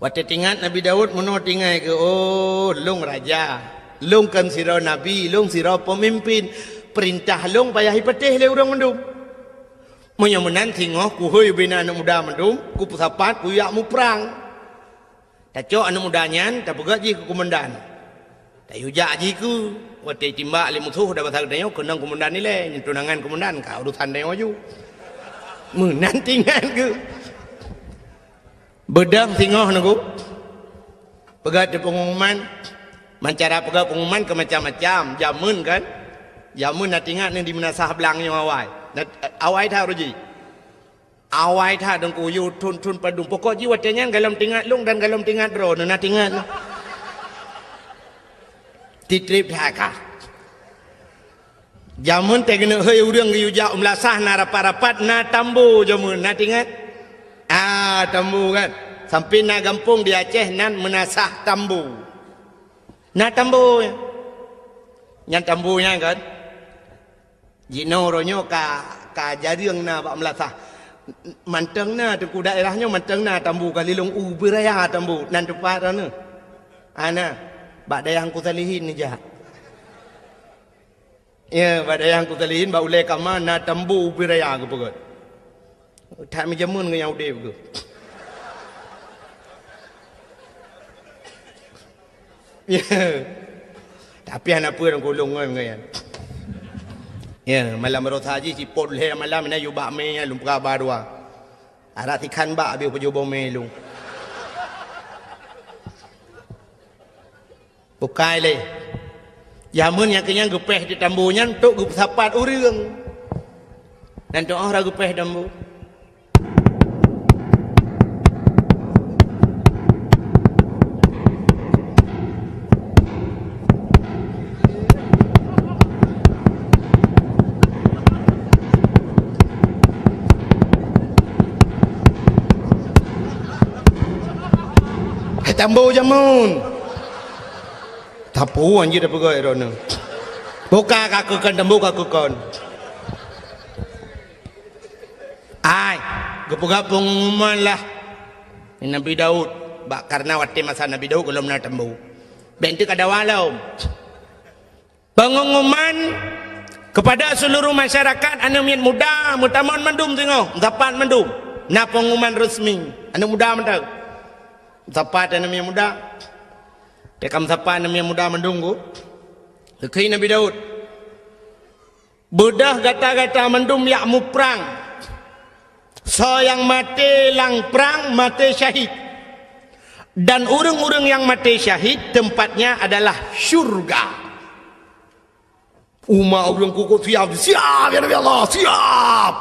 Watée tingat Nabi Daud meunoe tingai geuh, "Oh, lôn raja. Lôn kon sidroe nabi, lôn sidroe peumimpin. Peurintah lôn payah jipatéh lé ureuëng mandum. Meunyoe meunan singoh kuhôi ubena aneuëk muda mandum, kupeusapat kujak muprang. Tacok aneuëk muda nyan, tapeugét jih keu komandan. Tayue jak jih keu, watée timbak lé musoh dan basa geutanyoe keunong komandan ilée, nyan tunangan komandan, ka urosan tanyoe ju." Meunan tingat geuh. Beudôh singoh nunggu. Peugah di pengumuman, mancara peugah pengumuman ke macam-macam. Jameun kan? Jameun na tingat ni di meunasah blang nyoe awai. Na, awai that uroe jih. Awai that deungku yue thon-thon padum. Pokok jih watée nyan galom tingat lôn dan galom tingat droe na tingat. Titrip that ka. Jameun teuh keuneuk hôi ureuëng geuyue jak u meulasah na rapat-rapat na tambo jameun, na tingat? Ah, tambo kan. Sampai na gampông di Aceh nan meunasah tambo. Na tambo nyan. Nyan tambo nyan kan. Jinoe uroe nyoe ka, ka jareueng na bak meulasah. Mantong na teungku daerah nyoe mantong na tambo ka lilong u beuraya tambo nan teumpat na. Ana bak dayah Teungku Salihin neujak. Ya, bak dayah Teungku Salihin, bak ulée kama na tambo ubé raya geupeugét. That meujameun ngon nyang udeb geuh. Ya. Tapi hana peue dong kulong ngon nyan. Ya, malam baroesa jih sipot lhée malam na yue bak mé lôn peugah ba dua. Arak sikhan bak habéh peujoh bomé lôn. Bukai lé. Jameun nyang keunyang geupéh di tambo nyan untuk geupeusapat ureuëng. Dan tu'oh ra geupéh tambo. Hai tambo jameun. Tapu anjir dah peugah droeneuh. Buka ka keukon, tambo ka keukon. Ai, geupeugah pengumuman lah. Nabi Daud, bak karena watée masa Nabi Daud gohlom na tambo. Bék teuka dawa lom. Pengumuman kepada seluruh masyarakat, aneuëk miet muda meutamong mandum singoh, meusapat mandum. Na pengumuman resmi, aneuëk muda mantong. Meusapat aneuëk miet muda. Teuka meusapat aneuëk miet muda mandum ku. Geukheun Nabi Daud. Beudôh gata-gata mandum jak muprang. Soe nyang maté lam prang, maté syahid. Dan ureuëng-ureuëng nyang maté syahid, tempatnya adalah syurga. Umat ureuëng kukok siap, siap, ya Nabi Allah, siap.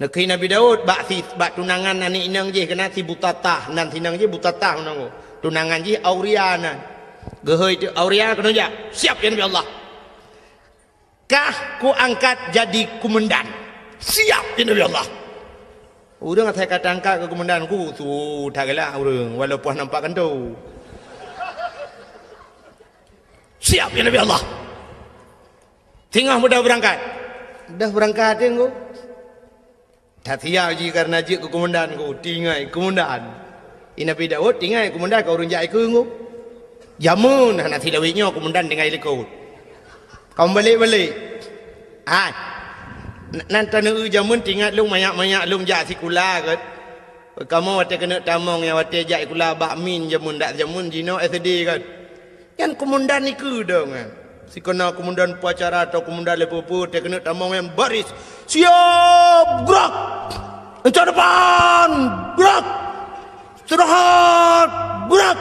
Neukheun Nabi Daud, bak si, bak tunangan aneuëk inong jih keunan si Butatah, nan si inong jih Butatah meunan. Tunangan jih Auria nan. Geuhôi teuh Auria keunoe jak, siap, ya Nabi Allah. Kah kuangkat jadi komandan. Siap, ya Nabi Allah. Ureuëng asai ka tangkap keu komandan, ku su that galak ureuëng, walaupun nampak kantô. Siap, ya Nabi Allah. Singoh mudah beurangkat. Dah beurangkat, Teungku. That siap jih kareuna jeuet keu komandan, ku tinggai komandan. I Nabi Daud tinggai komandan ka ureuëng jak ikeue, Teungku. Jameun hana silawét nyoe komandan tinggai likot. Ka meubalek-balek. Hai. N-, nan taneuk jameun teuingat lôn manyak-manyak lôn jak sikula kan. Kamoe watée keuneuk tamong nyang watée jak sikula bak min jameun dak jameun jinoe S D kan. Nyan komandan ikeue dong kan. Sikeuna komandan upacara atau komandan leupeu-peu watée keuneuk tamong nyan baris. Siap, gerak. Encak depan, gerak. Istirahat, gerak.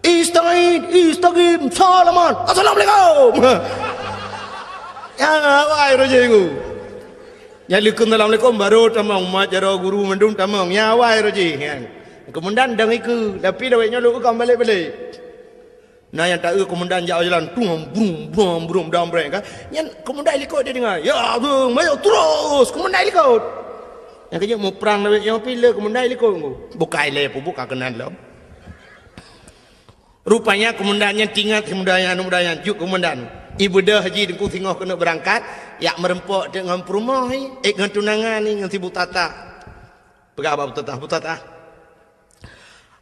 Istagid, istagim, salaman. Assalamualaikum. Ya, wahai roji ku. Nyang likot assalamualaikum baru tamong, mat jaroe guru mandum tamong. Ya, wahai roji. Kan. Komandan dong ikeue, tapi lawét nyoe lôn ka meubalek-balek. Na nyang taeu komandan jak jalan, tung, brum, brum, brum, dong breng kan. Nyan komandan likot dia dengar. Ya, brum, mayo terus, komandan likot. Nyang keuneuk muprang lawét nyoe pih le komandan likot. Bukai le pun buka keunan lom. Rupanya komandan nyan teuingat si muda nyan, aneuk muda nyan, jeuet komandan. Ibeudôh jih Teungku singoh keuneuk beurangkat, jak meureumpok teuk ngon peurumoh, eh, ngon tunangan ni, ngon si Butatah. Peugah bak Butatah, Butatah.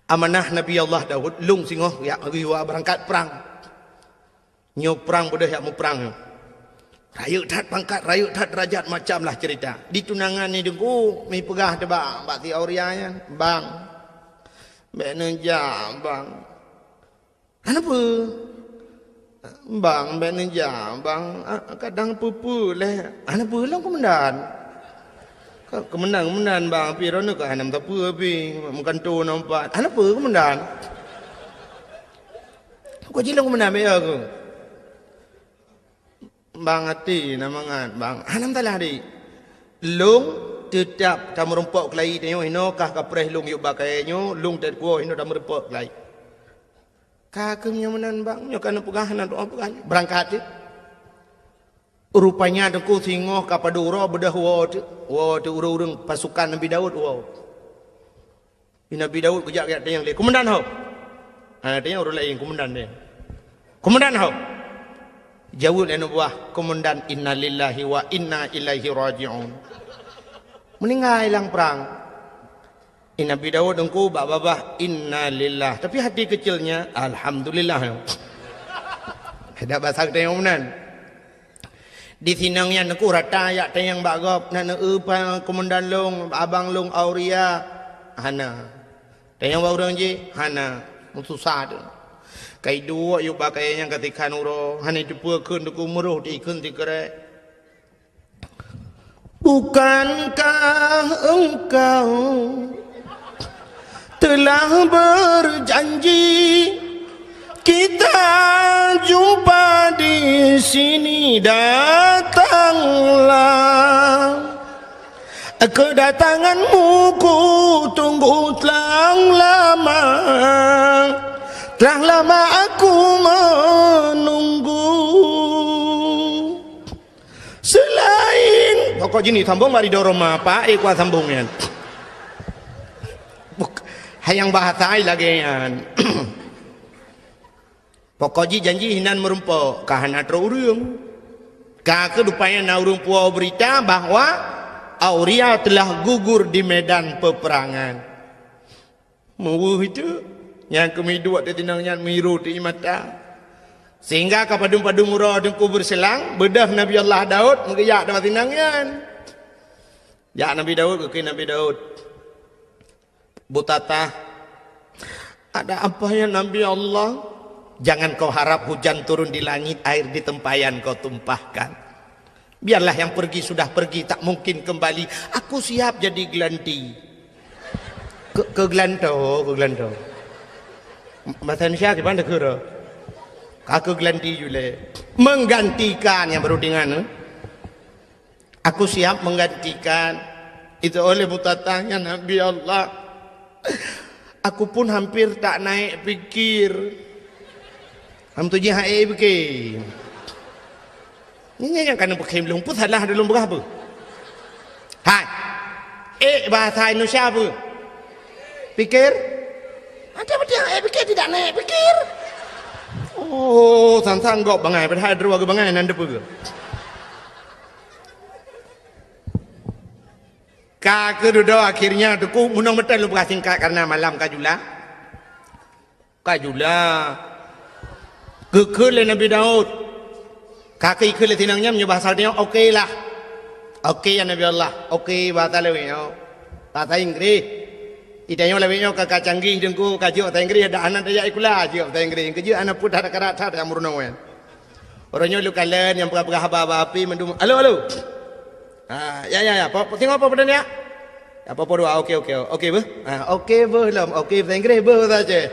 Amanah Nabi Allah Daud, lôn singoh jak geuyue beurangkat prang. Nyoe prang beudôh jak muprang nyoe. Rayeuk that pangkat, rayeuk that derajat, macam lah cerita. Di tunangan ni Teungku, mi peugah teuh bak, bak si Auria nyan, "Bang, bèk neujak, Bang." "Hana peue?" "Bang, bèk neujak, Bang. Ah, kadang peue-peue lé." "Hana peue lom, Komandan." Ka-, "Komandan, Komandan, Bang, pih droeneuh ka hana meusapeue pih, meukanto na umpat." "Hana peue, Komandan." Ka jilong Komandan, bèk ya keuh. Bang até na mangat, Bang. Hana masalah, Dik. Lôn teutap tameurumpok keulayi tanyoe hinoe kah kapreh lôn yub bak kayèe nyoe, lôn teukuwoe hinoe tameurumpok keulayi. Ka keuh meunyoe meunan, Bang, nyoe ka neupeugah, hana tu'oh peugah. Beurangkat teuk. Rupanya Teungku singoh ka padub uroe beudôh woe teuk, woe teuk ureuëng-ureuëng pasukan Nabi Daud woe. Di Nabi Daud geujak geujak tanyong lé, "Komandan ho?" Hana tanyong ureuëng laén, komandan tanyong. "Komandan ho?" Jaweueb lé aneuk buah, "Komandan, innalillahi wa inna ilaihi raji'un." Meuninggai lam prang. Di Nabi Daud Teungku bak babah, "Innalillah." Tapi hati kecilnya, "Alhamdulillah." Dak basa tanyong meunan. Di sinong nyan Teungku rata jak tanyong bak gob, "Na neueu pa komandan lôn, abang lôn Auria?" "Hana." Tanyong bak ureuëng jih, "Hana." Meususah teuk. Ka iduek yub bak kayèe nyang ka tikhan uroe, hana iteupeue kheun Teungku, meuroh di kheun sikrek. Bukankah engkau telah berjanji kita jumpa di sini? Datanglah, kedatanganmu ku tunggu telah lama, telah lama aku menunggu. Selain, pokok jih ni sambong bak ridho Roma, Pak, eh, kuat sambong nyan. Buk-, hayang bahasa ai lagèe nyan. Pokok jih janji hinan meurumpok, ka hana troh ureuëng. Ka keuh rupanya na ureuëng puwoe beurita bahwa Auria telah gugur di medan peperangan. Meuweuh itu, nyang keumiduek di tinong nyan miru di mata. Sehingga ka padum-padum uroe Teungku beureuselang, beudôh Nabi Allah Daud meugeujak di tinong nyan. Jak Nabi Daud, geukheun Nabi Daud, "Butatah, ada apa ya Nabi Allah?" "Jangan kau harap hujan turun di langit, air di tempayan kau tumpahkan. Biarlah yang pergi sudah pergi, tak mungkin kembali. Aku siap jadi gelanti." Ke, keu geulanto, keu geulanto. Bahasa Indonesia kiban deuk keu? Ka keu geulanti julé. Menggantikan nyang baru dengan, eh? "Aku siap menggantikan." Itu oleh Butatah nyan, "Nabi Allah, aku pun hampir tak naik pikir." Ham tu jih hai pikir. Nyan nyang kana beukhém lôn pun salah lôn peugah beuh. Hai. Eh, Bahasa Indonesia apa? Pikir? Ada betul, eh, pikir tidak naik, pikir. Oh, sang-sang gob bangai, padahal droe bangai nan depe. Ka keududoe akhirnya teungku, meunong meuteun lôn peugah singkat karena malam ka jula. Ka jula. Geukheun lé Nabi Daud. Ka keu ikheun lé sinang nyan meunyoe bahasa nyoe, oke lah. Oke ya Nabi Allah. Oke bahasa lewat nyoe. Bahasa Inggris. Itanyoe lewat nyoe ka, ka canggih teungku, ka jeuet bahasa Inggris, ada anak tajak sikula, jeuet bahasa Inggris. Keujeuet anak pun that karat that nyang meurunoe. Uroe nyoe lôn kalon nyang peugah-peugah haba-haba api mandum. Halo, halo. Ha, ya, ya, ya. Po, po, singoh po, po, ya. Ya, po, po, dua. Oke, oke. Oke, beuh. Ha, oke, beuh lom. Oke, bahasa Inggris, beuh bahasa Aceh.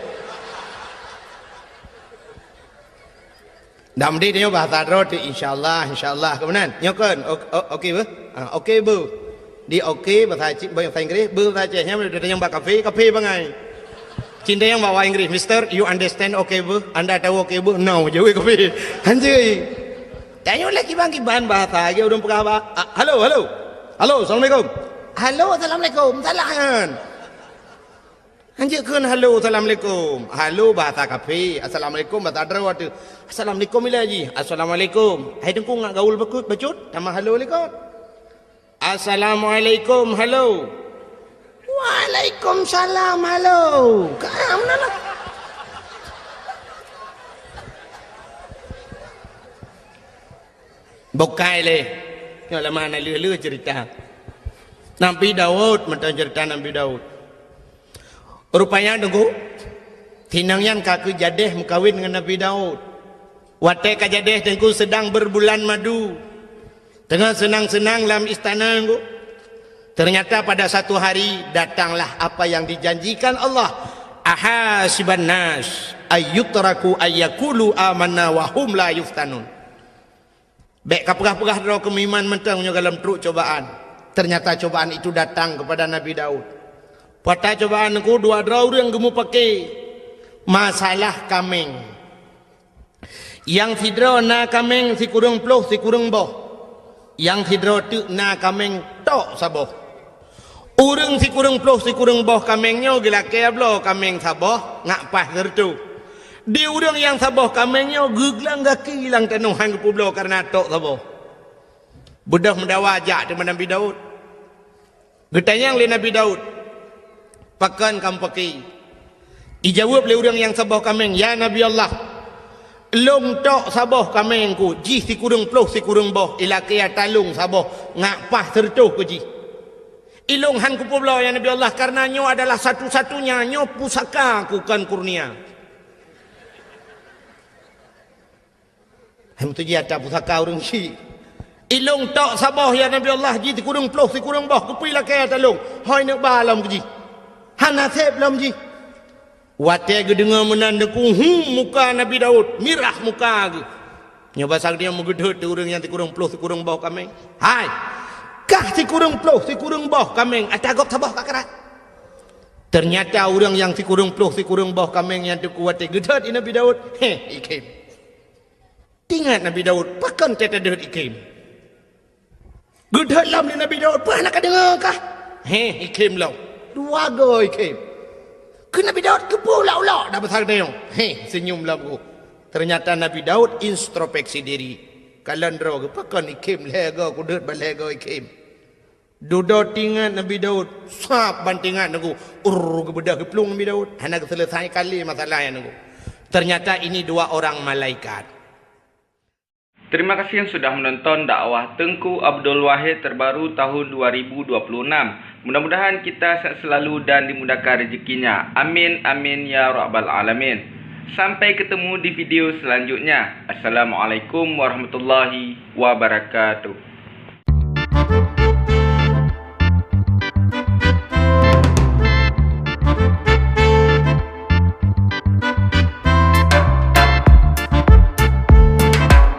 Dak meusti tanyoe bahasa droe tu, insyaallah, insyaallah. Keumanan? Nyoe kon. O-, o-, oke, beuh. Ha, oke, beuh. Di oke, bahasa Aceh, bahasa Inggris, beuh bahasa Aceh. Nyan tanyoe bak kafe, kafe bangai. Cin tanyoe bak Inggris, "Mister, you understand oke, beuh? Anda tahu oke, beuh?" "No," jaweueb kafe. Hanjeuet. Tanyoe lé kiban-kiban bahasa, lagèe ureueng peugah ba-, ah, halo, halo. Halo, assalamualaikum. Halo, assalamualaikum. Salah nyan. Hanjeuet kheun halo, assalamualaikum. Halo bahasa kafe, assalamualaikum bahasa droe tu. Assalamualaikum ilèe jih. Assalamualaikum. Hai teungku ngat gaul bacut, bacut, tamah halo likot. Assalamualaikum, halo. Waalaikumsalam, halo. Ka meunan lah. Bukai lé. Nyoe lama na lheueh-lheueh cerita. Nabi Daud, mantong cerita Nabi Daud. Rupanya, Teungku, sinang nyan ka keu jadeh meukawen ngon Nabi Daud. Watèe ka jadeh, Teungku, sedang berbulan madu. Teungoh seunang-seunang lam istana, Teungku. Ternyata pada satu hari datanglah apa yang dijanjikan Allah. "Ahasiban nas ayyutraku ayyakulu amanna wa hum la yuftanun." Bèk kapeugah-peugah droe keu meuiman mantong meunyoe gohlom trok cobaan. Ternyata cobaan itu datang kepada Nabi Daud. Peue cobaan, Teungku? Dua droe ureueng geumupake masalah kaméng. Nyang sidroe na kaméng sikureueng ploh sikureueng boh. Nyang sidroe teuk na kaméng tok saboh. Ureueng sikureueng ploh sikureueng boh kaméng nyoe geulakèe bloe kaméng saboh ngat paih sireutôh. Di ureueng nyang saboh kaméng nyoe geuglang gaki lam tanoh han geupeubloe kareuna tok saboh. Beudôh meudawa jak teuma Nabi Daud. Geutanyong lé Nabi Daud, "Pakon kamoe pake?" Ijaweueb lé ureueng nyang saboh kaméng, "Ya Nabi Allah, lôn tok saboh kaméng ku, jih sikureueng ploh sikureueng boh, ilakèe ata lôn saboh ngat paih sireutôh keu jih. Ilôn han kupeubloe, ya Nabi Allah, kareuna nyoe adalah satu-satunya, nyoe pusaka ku kon kurnia." Hai meutuji ata pusaka ureueng syik. "Ilôn tok saboh, ya Nabi Allah, jih sikureueng ploh sikureueng boh, keupeue ilakèe ata lôn? Hôi neuk ba lom keu jih. Hana sép lom jih." Watèe geudeungoe meunan, Teungku, hu, muka Nabi Daud mirah muka geuh. Nyoe basa geutanyoe meugeudhôt di ureueng nyang sikureueng ploh sikureueng boh kaméng. "Hai, kah sikureueng ploh sikureueng boh kaméng, ata gob saboh ka karat." Ternyata ureueng nyang sikureueng ploh sikureueng boh kaméng nyan, Teungku, watèe geudhôt di Nabi Daud, heh, ikhém. Teuingat Nabi Daud, pakon teuh deuh ikhém. Geudhôt lom lé Nabi Daud, "Peue hana kadeungoe kah?" Heh, ikhém lom. Dua goe ikhém. Keu Nabi Daud keupeue ulok-ulok dak basa geutanyoe. Heh, seunyum lom geuh. Ternyata Nabi Daud introspeksi diri. Kalon droe geuh, "Pakon ikhém lhèe goe, kudhôt ban lhèe goe ikhém." Dudoe teuingat Nabi Daud, sab ban teuingat Teungku, urr, geubeudôh geuplueng Nabi Daud, hana geuseuleusai kali masalah nyan Teungku. Ternyata ini dua orang malaikat. Terima kasih yang sudah menonton dakwah Teungku Abdul Wahid terbaru tahun dua ribu dua puluh enam. Mudah-mudahan kita sehat selalu dan dimudahkan rezekinya. Amin, amin, ya rabbal alamin. Sampai ketemu di video selanjutnya. Assalamualaikum warahmatullahi wabarakatuh.